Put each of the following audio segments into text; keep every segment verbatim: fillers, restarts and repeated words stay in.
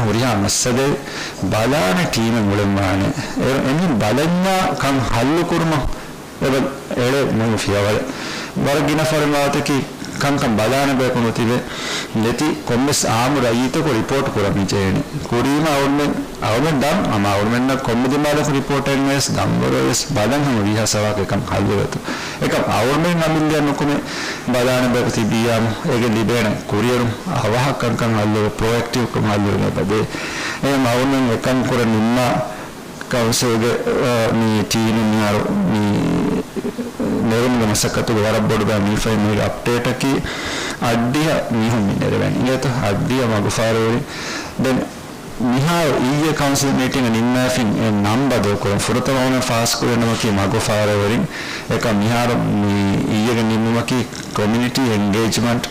ހުރިހާ މައްސަލައެއް ބަލާނެ ޓީމެއް އުޅެންވާނެ. އެ-، އެމީހުން ބަލަންޏާ ކަން ހައްލު ކުރުމަށް އެބަ އެޅޭ މުހިންމު ފިޔަވަޅެއް. ވަރަށް ގިނަ ފަހަރު ވާތަކީ ކަންކަން ބަލާނެ ބަޔަކު ނުތިބެ، ނެތި ކޮންމެސް އާއްމު ރައްޔިތަކު ރިޕޯޓް ކުރަން މި ޖެހޭނެ. ކުރީމަ އަޅުމެން، އަޅުމެން ދަން ހަމަ އަޅުމެންނަށް ކޮންމެ ދިމާލަކު ރިޕޯޓެއް ވެސް ދަންވަރު ވެސް ބަލަން ހަމަ ވީހާ ސަވާކެ ކަން ހައްލުވޭތޯ. އެކަމް އަޅުމެން އަމިއްލައަށް ނުކުމެ ބަލާނެ ބަޔަކު ތިބިއްޔާމު އޭގެ ލިބޭނެ ކުރިއެރުން އަވަހަށް ކަންކަން ހައްލުވެ ޕްރޮއެކްޓިވްކޮށް ހައްލުވެގެން އެބަދޭ. އެހެން އަޅުމެން އެކަން ކުރަން ނިންމާ ކައުންސިލްގެ، އަ، މި ޓީމު މިހާރު މި ނެރުމުގެ މަސައްކަތުގެ ވަރަށް ބޮޑު ބައެއް މި ފަހެ މީގެ އަޕްޑޭޓަކީ އައްޑިހަ މީހުން މި ނެރެވެން އިނގޭތޯ، އައްޑިހަ މަގުފާރުވެރި. ދެން މިހާރު އިއްޔެ ކައުންސިލް މީޓިންގ ނިންމާފިން އެ ނަން ބަދަލު ކުރަން ފުރަތަމަ އަޅުމެން ފާސް ކުރި ނަމަކީ މަގުފާރުވެރިން. އެކަމް މިހާރު މި އިއްޔެގެ ނިންމުމަކީ ކޮމިއުނިޓީ އެންގޭޖްމަންޓް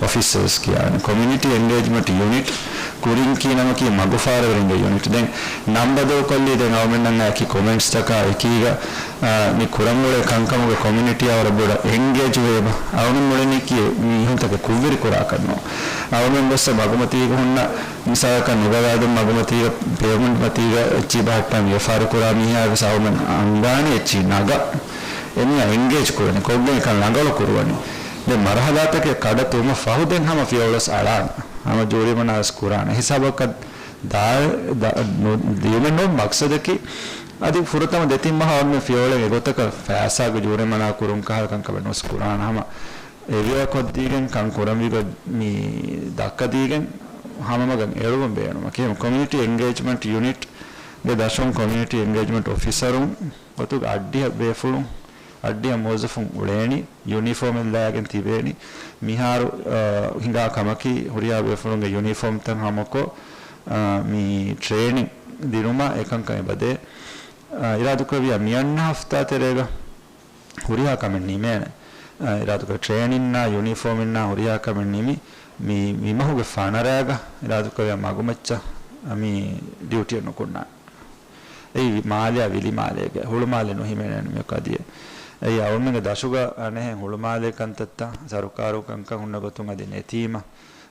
އޮފިސަރސް ކިޔާނެ ކޮމިއުނިޓީ އެންގޭޖްމަންޓް ޔުނިޓް ކުރިން ކީ ނަމަކީ މަގުފާރުވެރިންގެ ޔުނިޓް. ދެން ނަން ބަދަލުކޮށްލީ ދެން އަޅުމެންނަށް އައި ކޮމެންޓްސްތަކާ އެކީގަ، އާ، މި ކުރަން އުޅޭ ކަންކަމުގެ ކޮމިއުނިޓީއާ ވަރަށް ބޮޑަށް އެންގޭޖް ވޭބަ. އަޅުމެން މުޅިން ކީ މީހުންތަކެއް ކުށްވެރި ކުރާކަށް ނޫން. އަޅުމެން ގޮއްސަ މަގުމަތީގަ ހުންނަ މިސާލަކަށް ނުގަވާދުން މަގުމަތީގަ ޕޭވަރ މަތީގަ އެއްޗިހި ބަހައްޓާ ވިޔަފާރި ކުރާ މީހާ ވެސް އަޅުމެން އަންގާނީ އެއްޗިހި ނަގަ. އެމީހާ އެންގޭޖް ކުރަނީ، ކޮށްގެން އެކަން ރަނގަޅު ކުރުވަނީ. ދެން މަރުހަލާތަކެއް ކަޑަ ތުވުމަށް ފަހު ދެން ހަމަ ފިޔަވަޅުވެސް އަޅާނެ. ހަމަ ޖޫރިމަނާވެސް ކުރާނެ. ހިސާބަކަށް ދާ-، ދާ-، ނު-، ދިޔުމެއް ނޫން މަގްސަދަކީ، އަދި ފުރަތަމަ ދެތިން މަހަށް އަޅުމެން ފިޔަވަޅެއް އެގޮތަކަށް ފައިސާގެ ޖޫރިމަނާ ކުރުން ކަހަލަ ކަންކަމެއް ނުވެސް ކުރާނެ. ހަމަ އެވިޔަ ކޮށްދީގެން ކަން ކުރަންވީގޮތް މި ދައްކަދީގެން ހަމަމަގަށް އެޅުވަން ބޭނުމަކީ، ކޮމިއުނިޓީ އެންގޭޖްމަންޓް ޔުނިޓްގެ ދަށުން ކޮމިއުނިޓީ އެންގޭޖްމަންޓް އޮފިސަރުން ގޮތުގަ އައްޑިހަ ބޭފުޅުން، އައްޑިހަ މުވައްޒަފުން އުޅޭނީ، ޔުނީފޯމެއް ލައިގެން ތިބޭނީ. މިހާރު، އާ، ހިނގާ ކަމަކީ، ހުރިހާ ބޭފުޅުންގެ ޔުނީފޯމްތައް ހަމަކޮށް، އާ، މި ޓްރޭނިން ދިނުމަށް އެކަންކަން އެބަދޭ. އާ، އިރާދުކުރެއްވިޔާ މިއަންނަ ހަފްތާ ތެރޭގަ ހުރިހާ ކަމެއް ނިމޭނެ. އާ، އިރާދުކުރެ ޓްރޭނިންނާ ޔުނީފޯމިންނާ ހުރިހާ ކަމެއް ނިމި، މި، މި މަހުގެ ފަނަރައިގަ އިރާދުކުރެއްވިޔާ މަގުމައްޗަށް މި ޑިއުޓީއެއް ނުކުންނާނެ. އެއީ މާލެއާ ވިލިމާލޭގެ، ހުޅުމާލެ ނުހިމެނޭނެ މި ކަދިޔަ. އެއީ އަޅުމެންގެ ދަށުގަ އަނެހެން ހުޅުމާލޭ ކަންތައްތައް ސަރުކާރު ކަންކަން ހުންނަ ގޮތުން އަދި ނެތީމަ،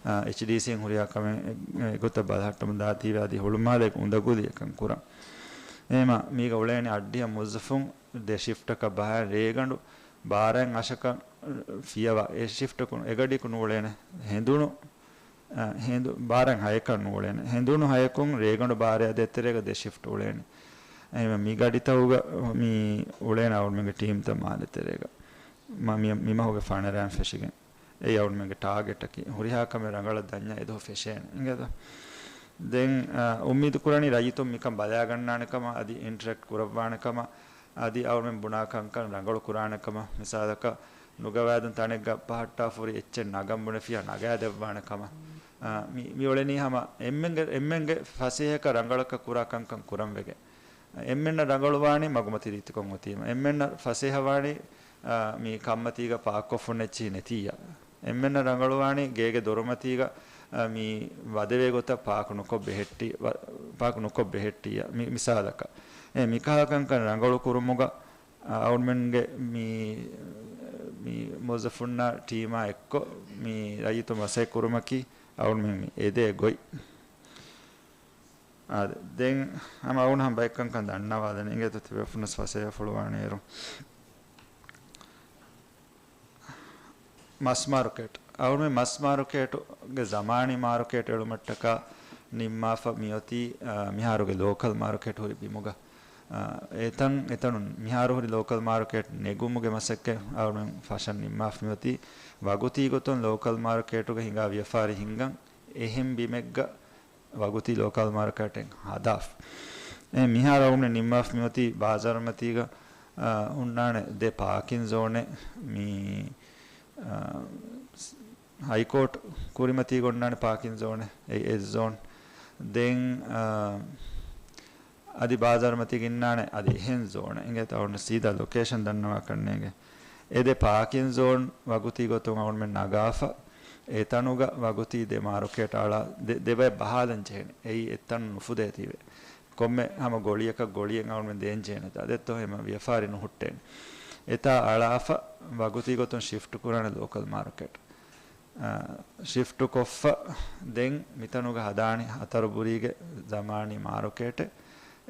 އާ، އެޗްޑީސީން ހުރިހާ ކަމެއް އެ-، އެގޮތަށް ބަލަހައްޓަމުން ދާތީވެ އަދި ހުޅުމާލޭގެ އުނދަގުލި އެކަން ކުރަން. އެހެމަ މީގަ އުޅޭނެ އައްޑިހަ މުވައްޒަފުން ދެ ޝިފްޓަކަށް ބަހައި ރޭގަނޑު ބާރައިން އަށަކަށް ފިޔަވާ، އެ ޝިފްޓަކުން އެގަޑިއަކު ނޫޅޭނެ ހެނދުނު، އަ، ހެނދު ބާރައިން ހަޔަކަށް ނޫޅޭނެ. ހެނދުނު ހަޔަކުން ރޭގަނޑު ބާރައި ދޭތެރޭގަ ދެ ޝިފްޓް އުޅޭނެ. އެހެންވެ މި ގަޑިތަކުގަ މި އުޅޭނެ އަޅުމެންގެ ޓީމްތައް މާލެ ތެރޭގަ. މަ-، މި-، މި މަހުގެ ފަނަރައިން ފެށިގެން. އެއީ އަޅުމެންގެ ޓާގެޓަކީ. ހުރިހާ ކަމެއް ރަނގަޅަށް ދަންޏާ އެދުވަހު ފެށޭނެ. އިނގޭތަ؟ ދެން، އަ، އުއްމީދު ކުރަނީ ރައްޔިތުން މިކަން ބަލާގަންނާނެ ކަމަށް، އަދި އިންޓަރެކްޓް ކުރައްވާނެ ކަމަށް، އަދި އަޅުމެން ބުނާ ކަންކަން ރަނގަޅު ކުރާނެ ކަމަށް. މިސާލަކަށް، ނުގަވާދުން ތަނެއްގަ ބަހައްޓާފަ ހުރި އެއްޗެއް ނަގަން ބުނެފިޔާ ނަގާދެއްވާނެ ކަމަށް. އަ، މި-، މި އުޅެނީ ހަމަ އެންމެންގެ، އެންމެންގެ ފަސޭހަކަށް ރަނގަޅަކަށް ކުރާ ކަންކަން ކުރަން ވެގެން. އެންމެންނަށް ރަނގަޅުވާނީ މަގުމަތި ރީތިކޮށް އޮތީމަ. އެންމެންނަށް ފަސޭހަވާނީ، އާ، މި ކަންމަތީގަ ޕާކްކޮށްފަ ހުންނަ އެއްޗިހި ނެތިއްޔާ. އެންމެންނަށް ރަނގަޅުވާނީ ގޭގެ ދޮރުމަތީގަ، އާ، މި ވަދެވޭ ގޮތަށް ޕާކް ނުކޮށް ބެހެއްޓި، ވަ-، ޕާކް ނުކޮށް ބެހެއްޓިއްޔާ. މި މިސާލަކަށް. އެ މިކަހަލަ ކަންކަން ރަނގަޅު ކުރުމުގަ، އާ، އަޅުމެންގެ މި، މި މުވައްޒަފުންނާ ޓީމާ އެއްކޮށް މި ރައްޔިތުން މަސައްކަތް ކުރުމަކީ އަޅުމެން މި އެދޭ ގޮތް. އާދެ، ދެން ހަމަ އަޅުގަނޑު ހަމަ ބައެއް ކަންކަން ދަންނަވާލަނީ. އިނގޭތޯ ތިބޭފުޅުންވެސް ފަސޭހަ ފުޅުވާނެ އޭރު. މަސް މާރުކޭޓް. އަޅުގަނޑު މި މަސް މާރުކޭޓުގެ ޒަމާނީ މާރުކޭޓް އެޅުމަށްޓަކާ ނިންމާފަ މިއޮތީ، އާ، މިހާރުގެ ލޯކަލް މާރުކޭޓް ހުރި ބިމުގަ. އާ، އެތަން، އެތަނުން މިހާރު ހުރި ލޯކަލް މާރުކޭޓް ނެގުމުގެ މަސައްކަތް އަޅުގަނޑު ފަށަން ނިންމާފަ މިއޮތީ ވަގުތީ ގޮތުން ލޯކަލް މާރުކޭޓުގަ ހިނގާ ވިޔަފާރި ހިންގަން އެހެން ބިމެއްގަ ވަގުތީ ލޯކަލް މާރުކޭޓެއް ހަދާފަ. އެ މިހާރު އަޅުގަނޑު ނިންމާފަ މިއޮތީ ބާޒާރުމަތީގަ، އާ، ހުންނާނެ ދެ ޕާކިން ޒޯނެއް، މި، އާ، ހައިކޯޓް ކުރިމަތީގަ އޮންނާނެ ޕާކިން ޒޯނެއް، އެ އެސް ޒޯން. ދެން، އާ، އަދި ބާޒާރުމަތީގަ އިންނާނެ އަދި އެހެން ޒޯނެއް. އިނގޭތަ އަޅުގަނޑު ސީދާ ލޮކޭޝަން ދަންނަވާކަށް ނޭނގެ. އެ ދެ ޕާކިން ޒޯން ވަގުތީ ގޮތުން އަޅުގަނޑުމެން ނަގާފަ، އެ ތަނުގަ ވަގުތީ ދެ މާރުކޭޓް އަޅާ ދެ-، ދެބައެއް ބަހާލަން ޖެހޭނެ. އެއީ އެތަން ނުފުދޭތީވެ. ކޮންމެ ހަމަ ގޮޅިއަކަށް ގޮޅިއެއް އަޅުމެން ދޭން ޖެހޭނެތާ. ދެއްތޯ ހަމަ ވިޔަފާރި ނުހުއްޓޭނެ. އެތާ އަޅާފަ ވަގުތީ ގޮތުން ޝިފްޓް ކުރާނެ ލޯކަލް މާރުކޭޓް. ޝިފްޓު ކޮށްފަ ދެން މިތަނުގަ ހަދާނީ ހަތަރުބުރީގެ ޒަމާނީ މާރުކޭޓެއް.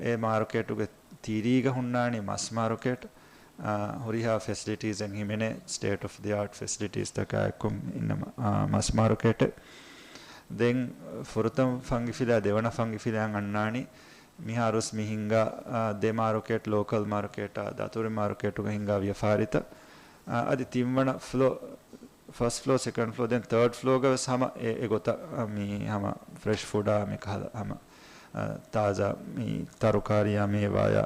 އެ މާރުކޭޓުގެ ތިރީގަ ހުންނާނީ މަސް މާރުކޭޓް. އާ، ހުރިހާ ފެސިލިޓީސް އެއް ހިމެނޭ، ސްޓޭޓް އޮފް ދި އާޓް ފެސިލިޓީސްތަކާ އެއްކޮށް އިންނަ މަ-، އާ، މަސް މާރުކޭޓެއް. ދެން ފުރަތަމަ ފަންގިފިލާ ދެވަނަ ފަންގިފިލާ އަންނާނީ މިހާރުސް މި ހިންގާ، އާ، ދެ މާރުކޭޓް، ލޯކަލް މާރުކޭޓާ ދަތުރި މާރުކޭޓުގަ ހިންގާ ވިޔަފާރިތައް. އާ، އަދި ތިންވަނަ ފްލޯ، ފަސްޓް ފްލޯ، ސެކަންޑް ފްލޯ، ދެން ތާޑް ފްލޯގަ ވެސް ހަމަ އެ، އެ ގޮތަށް، އާ، މި ހަމަ ފްރެޝް ފުޑާ މި ކަހަލަ ހަމަ، އާ، ތާޒާ މި ތަރުކާރިޔާ މޭވާޔާ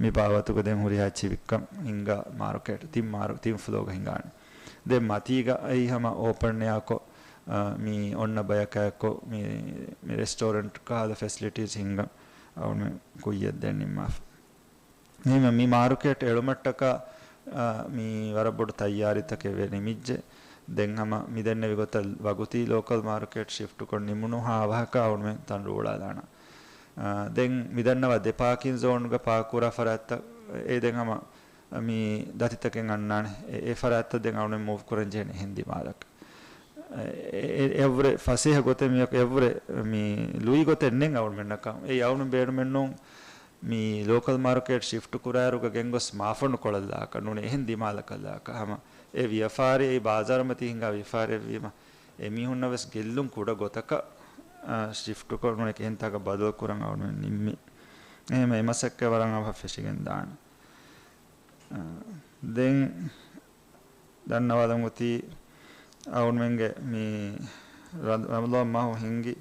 މި ބާވަތުގަ ދެން ހުރިހާ އެއްޗެހި ވިއްކަން ހިންގާ މާރުކޭޓް ތިން މާރު-، ތިން ފްލޯގަ ހިނގާނެ. ދެން މަތީގަ އެއީ ހަމަ އޯޕަން އެއާކޮށް، އާ، މި އޮންނަ ބަޔަކާއެއްކޮށް މި، މި ރެސްޓޯރެންޓް ކަހަލަ ފެސިލިޓީސް ހިންގަން އަޅުމެން ކުއްޔަށް ދެން ނިންމާފަ. އެހެންވެ މި މާރުކޭޓް އެޅުމަށްޓަކާ، އާ، މި ވަރަށް ބޮޑު ތައްޔާރީތަކެއް ވެ ނިމިއްޖެ. ދެން ހަމަ މި ދެންނެވި ގޮތަށް ވަގުތީ ލޯކަލް މާރުކޭޓް ޝިފްޓްކޮށް ނިމުނުހާ އަވަހަކަށް އަޅުމެން ތަން ރޫޅާލާނަން. އާ، ދެން މި ދަންނަވާ ދެ ޕާކިން ޒޯންގަ ޕާކް ކުރާ ފަރާތްތައް އެ ދެން ހަމަ މި ދަތިތަކެއް އަންނާނެ. އެ، އެ ފަރާތްތައް ދެން އަޅުމެން މޫވް ކުރަން ޖެހެނީ އެހެން ދިމާލަކަށް. އެ، އެ، އެ، އެއަށްވުރެ ފަސޭހަ ގޮތެއް މިއަކު އެއަށްވުރެ މި ލުއި ގޮތެއް ނެތް އަޅުމެންނަކަށް. އެ އަޅުމެން ބޭނުމެއްނޫން މި ލޯކަލް މާރުކޭޓް ޝިފްޓް ކުރާއިރުގަ ގެންގޮސް މާފަންނު ކޮޅަށްލާކަށް ނޫނީ އެހެން ދިމާލަކަށްލާކަށް. ހަމަ އެ ވިޔަފާރި އެ ބާޒާރުމަތީ ހިނގާ ވިޔަފާރިއެއްވީމަ، އެ މީހުންނަށް ވެސް ގެއްލުން ކުޑަ ގޮތަކަށް، އާ، ޝިފްޓްކޮށް ނޫނީ އެހެން ތަކަށް ބަދަލު ކުރަން އަޅުމެން ނިންމީ. އެހެންވެ އެ މަސައްކަތް ވަރަށް އަވަހަށް ފެށިގެން ދާނެ. އާ، ދެން ދަންނަވާލަން އޮތީ އަޅުމެންގެ މި ރަ-، ރަމަޟާން މަހު ހިންގި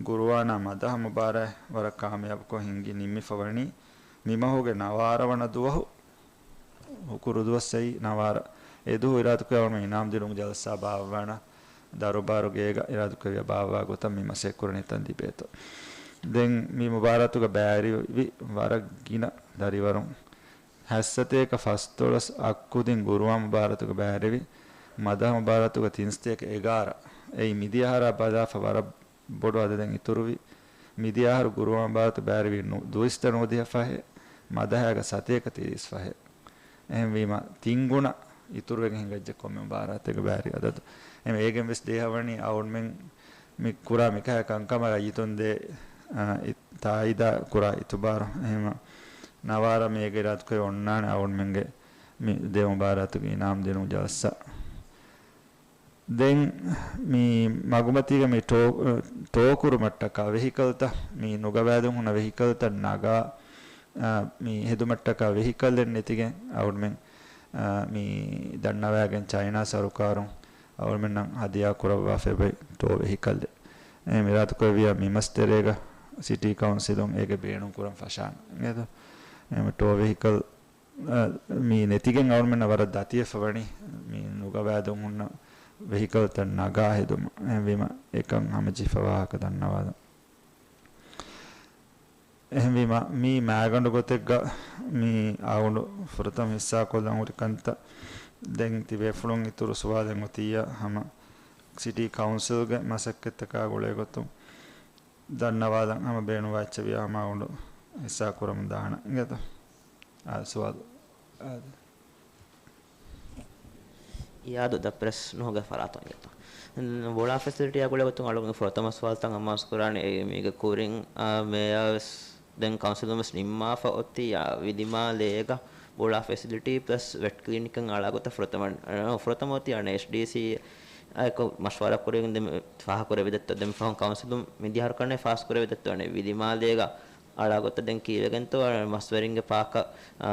ގުރުއާނާ މަދަހަ މުބާރާތް ވަރަށް ކާމިޔާބުކޮށް ހިންގި ނިންމިފަ ވަނީ މި މަހުގެ ނަވާރަ ވަނަ ދުވަހު، ހުކުރު ދުވަސް އެއީ ނަވާރަ. އެ ދުވަހު އިރާދަކުރެއްވި އަޅުމެން އިނާމް ދިނުމުގެ ޖަލްސާ ބާއްވާނަ ދަރުބާރު ގޭގަ އިރާދަކުރެއްވިޔާ ބާއްވާ ގޮތަށް މި މަސައްކަތް ކުރަނީ ތަން ތިބޭތޯ. ދެން މި މުބާރާތުގަ ބައިވެރިވި ވަރަށް ގިނަ ދަރިވަރުން ހަތްސަތޭކަ ފަސްދޮޅަސް އަށް ކުދިން ގުރުއާން މުބާރާތުގަ ބައިވެރިވި، މަދަހަ މުބާރާތުގަ ތިންސަތޭކަ އެގާރަ. އެއީ މިދިޔަ އަހަރާ ބަލާފަ ވަރަށް ބޮޑު އަދަދެއް އިތުރުވި. މިދިޔަ އަހަރު ގުރުއާން މުބާރާތު ބައިވެރިވީ ނު-، ދުއިސައްތަ ނުވަދިހަ ފަހެއް، މަދަހައިގަ ސަތޭކަ ތިރީސް ފަހެއް. އެހެންވީމަ، ތިން ގުނަ އިތުރުވެގެން ހިނގައްޖެ ކޮންމެ މުބާރާތެއްގެ ބައިވެރި އަދަދު. އެހެން އޭގެން ވެސް ދޭހަވަނީ އަޅުމެން މި ކުރާ މިކަހަލަ ކަންކަމަށް ރައްޔިތުން ދޭ، އާ، ތާއީދާ ކުރާ އިތުބާރު. އެހެންވީމަ، ނަވާރަ މޭގަ އިރާދަކުރެއްވި އޮންނާނެ އަޅުމެންގެ މި ދެ މުބާރާތުގެ އިނާމް ދިނުމު ޖަލްސާ. ދެން މި މަގުމަތީގަ މި ޓޯ، ޓޯ ކުރުމަށްޓަކާ ވެހިކަލްތައް މި ނުގަވާލުން ހުންނަ ވެހިކަލްތައް ނަގާ، އާ، މި ހެދުމަށްޓަކާ ވެހިކަލްއެއް ނެތިގެން އަޅުމެން، އާ، މި ދަންނަވައިގެން ޗައިނާ ސަރުކާރުން އަޅުމެންނަށް ހަދިޔާ ކުރައްވާފައި އޮތް ޓޯ ވެހިކަލްއެއް. އެ މިރާދަކުރެއްވިޔާ މި މަސް ތެރޭގަ ސިޓީ ކައުންސިލުން އޭގެ ބޭނުން ކުރަން ފަށާނެ. އެ ޓޯ ވެހިކަލް އަ، މި ނެތިގެން އަޅުމެންނަށް ވަރަށް ދަތިވެފަ ވަނީ، މި ނުގަވާލުން ހުންނަ ވެހިކަލްތައް ނަގާ ހެދުމަށް. އެހެންވީމަ، އެކަން ހަމަޖެހިފަ ވާހަކަ ދަންނަވާލަން. އެހެންވީމަ، މީ މާގަނޑު ގޮތެއްގަ މި އަޅުގަނޑު ފުރަތަމަ ހިއްސާކޮށްލަން ހުރި ކަންތައް. ދެން ތިބޭފުޅުން އިތުރު ސުވާލެއް އޮތިއްޔާ ހަމަ ސިޓީ ކައުންސިލްގެ މަސައްކަތްތަކާ ގުޅޭ ގޮތުން ދަންނަވާލަން ހަމަ ބޭނުންވާ އެއްޗެއް ވިޔާ ހަމަ އަޅުގަނޑު ހިއްސާ ކުރަމުން ދާނަން އިނގޭތޯ؟ އާ، ސުވާލު. އާ، އިޔާދު ދަ ޕްރެސް ނުހުގެ ފަރާތުން އިނގޭތޯ؟ ބުޅާ ފެސިލިޓީއާ ގުޅޭ ގޮތުން އަޅުގަނޑު ފުރަތަމަ ސުވާލުތައް އަމާޒު ކުރާނެ އެ މީގެ ކުރިން، އާ، މޭޔާ ވެސް ދެން ކައުންސިލުން ވެސް ނިންމާފަ އޮތީ، އާ، ވިލިމާލޭގަ ބުޅާ ފެސިލިޓީ ޕްލަސް ވެޓް ކްލިނިކް އަޅާ ގޮތަށް ފުރަތަމަ، އާ، ފުރަތަމަ އޮތީ އަނެއް އެޗްޑީސީ އެކު މަޝްވަރާ ކުރެވިގެން ދެން ފާހަގަ ކުރެވި ދެއްތޯ، ދެން ފަހުން ކައުންސިލުން މިދިޔަ އަހަރު ކަންނޭ ފާސް ކުރެވި ދެއްތޯ އަނެއް ވިލިމާލޭގަ އަޅާ ގޮތަށް ދެން ކީއްވެގެންތޯ މަސްވެރިންގެ ޕާކަށް، އާ،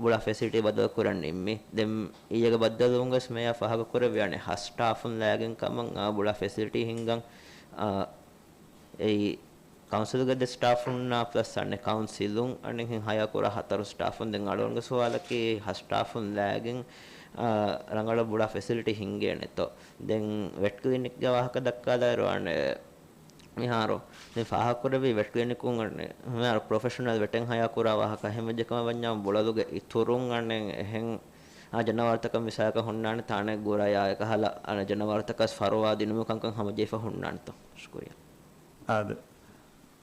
ބުޅާ ފެސިލިޓީ ބަދަލު ކުރަން ނިންމީ. ދެން އިއްޔެގެ ބައްދަލުވުން ވެސް މޭޔާ ފާހަގަ ކުރެއްވި އަނެއް ހަ ސްޓާފުން ލާގެން ކަމަށް، އާ، ބުޅާ ފެސިލިޓީ ހިންގަން، އާ، އެއީ ކައުންސިލްގެ ދެ ސްޓާފުންނާ ޕްލަސް އަނެއް ކައުންސިލުން އަނެއް ހިން ހަޔާ ކުރާ ހަތަރު ސްޓާފުން. ދެން އަޅުގަނޑުގެ ސުވާލަކީ ހަ ސްޓާފުން ލާގެން، އާ، ރަނގަޅަށް ބުޅާ ފެސިލިޓީ ހިންގޭނެތޯ؟ ދެން ވެޓް ކްލިނިކްގެ ވާހަކަ ދައްކާލާއިރު އަނެއް މިހާރު ދެން ފާހަގަކުރެއްވި ވެޓް ކްލިނިކުން އަނެއް މިހާރު ޕްރޮފެޝަނަލް ވެޓެއް ހަޔާ ކުރާ ވާހަކަ ހެމަޖެކަމަށް ވަންޏާ ބުޅަލުގެ އިތުރުން އަނެއް އެހެން އާ ޖަނަވާރުތަކަށް މިސާލަކަށް ހުންނާނެ ތާނެ ގުރަޔާ އެކަހަލަ އަނެއް ޖަނަވާރުތަކަސް ފަރުވާ ދިނުމު ކަންކަން ހަމަޖެހިފަ ހުންނާނެތޯ؟ ޝުކުރިއްޔާ. އާދެ.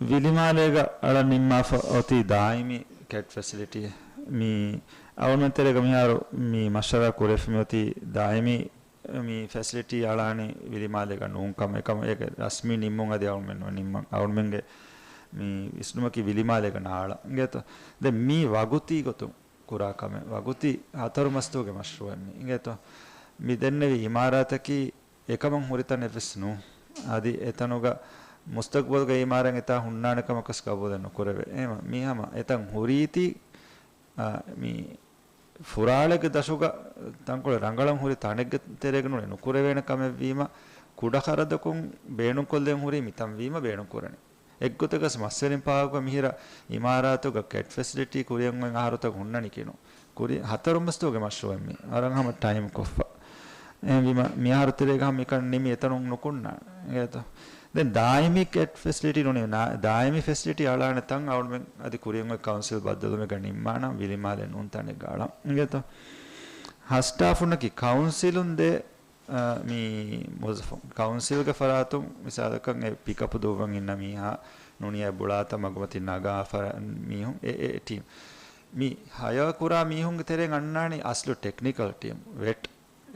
ވިލިމާލޭގަ އަޅަން ނިންމާފަ އޮތީ ދާއިމީ ކެޓް ފެސިލިޓީ. މި އަޅުމެން ތެރޭގަ މިހާރު މި މަޝްވަރާ ކުރެފަ މި އޮތީ ދާއިމީ މި ފެސިލިޓީ އަޅާނީ ވިލިމާލޭގަ ނޫން ކަމަށް، އެކަމަށް އޭގެ ރަސްމީ ނިންމުން އަދި އަޅުމެން ނުނިންމަން. އަޅުމެންގެ މި ވިސްނުމަކީ ވިލިމާލޭގަ ނާޅަ. އިނގޭތޯ؟ ދެން މީ ވަގުތީ ގޮތުން ކުރާ ކަމެއް. ވަގުތީ ހަތަރު މަސްދުވަހުގެ މަޝްރޫއެއް މީ. އިނގޭތޯ؟ މި ދެންނެވި އިމާރާތަކީ އެކަމަށް ހުރި ތަނެއް ވެސް ނޫން. އަދި އެތަނުގަ މުސްތަގްބަލުގެ އިމާރާތް އެތާ ހުންނާނެ ކަމަކަސް ގަބޫލެއް ނުކުރެވޭ. އެހެންވީމަ މީ ހަމަ އެތަން ހުރީތީ، އާ، މި ފުރާޅެއްގެ ދަށުގަ ތަންކޮޅެއް ރަނގަޅަށް ހުރި ތަނެއްގެ ތެރޭގަ ނޫނީ ނުކުރެވޭނެ ކަމެއްވީމަ، ކުޑަ ޚަރަދަކުން ބޭނުންކޮށްލެން ހުރީ މިތަން ވީމަ ބޭނުންކުރަނީ. އެއްގޮތަކަސް މަސްވެރިން ޕާކުގަ މިހިރަ އިމާރާތުގަ ކެޓް ފެސިލިޓީ ކުރިއަށް އޮތް އަހަރުތަކު ހުންނަނީކީ ނޫން. ކުރި ހަތަރު މަސްދުވަހުގެ މަޝްރޫއެއް މީ. ވަރަށް ހަމަ ޓައިމް ކޮށްފަ. އެހެންވީމަ މި އަހަރު ތެރޭގަ ހަމަ މިކަން ނިމި އެތަނުން ނުކުންނާނެ. އިނގޭތޯ؟ ދެން ދާއިމީ ކެޓް ފެސިލިޓީ ނޫނީ، ނާ-، ދާއިމީ ފެސިލިޓީ އަޅާނެ ތަން އަޅުމެން އަދި ކުރިއަށް އޮތް ކައުންސިލް ބައްދަލުވުމެއްގަ ނިންމާނަން ވިލިމާލެ ނޫން ތަނެއްގަ އަޅަން. އިނގޭތޯ؟ ހަސްޓާފުންނަކީ ކައުންސިލުން ދޭ، އާ، މި މުވައްޒަފުން. ކައުންސިލްގެ ފަރާތުން މިސާލަކަށް އެ ޕިކަޕް ދުއްވަން އިންނަ މީހާ ނޫނީ އެ ބުޅާތައް މަގުމަތިން ނަގާ ފަރާ-، މީހުން އެ، އެ ޓީމް. މި ހަޔާ ކުރާ މީހުންގެ ތެރެއިން އަންނާނީ އަސްލު ޓެކްނިކަލް ޓީމް، ވެޓް،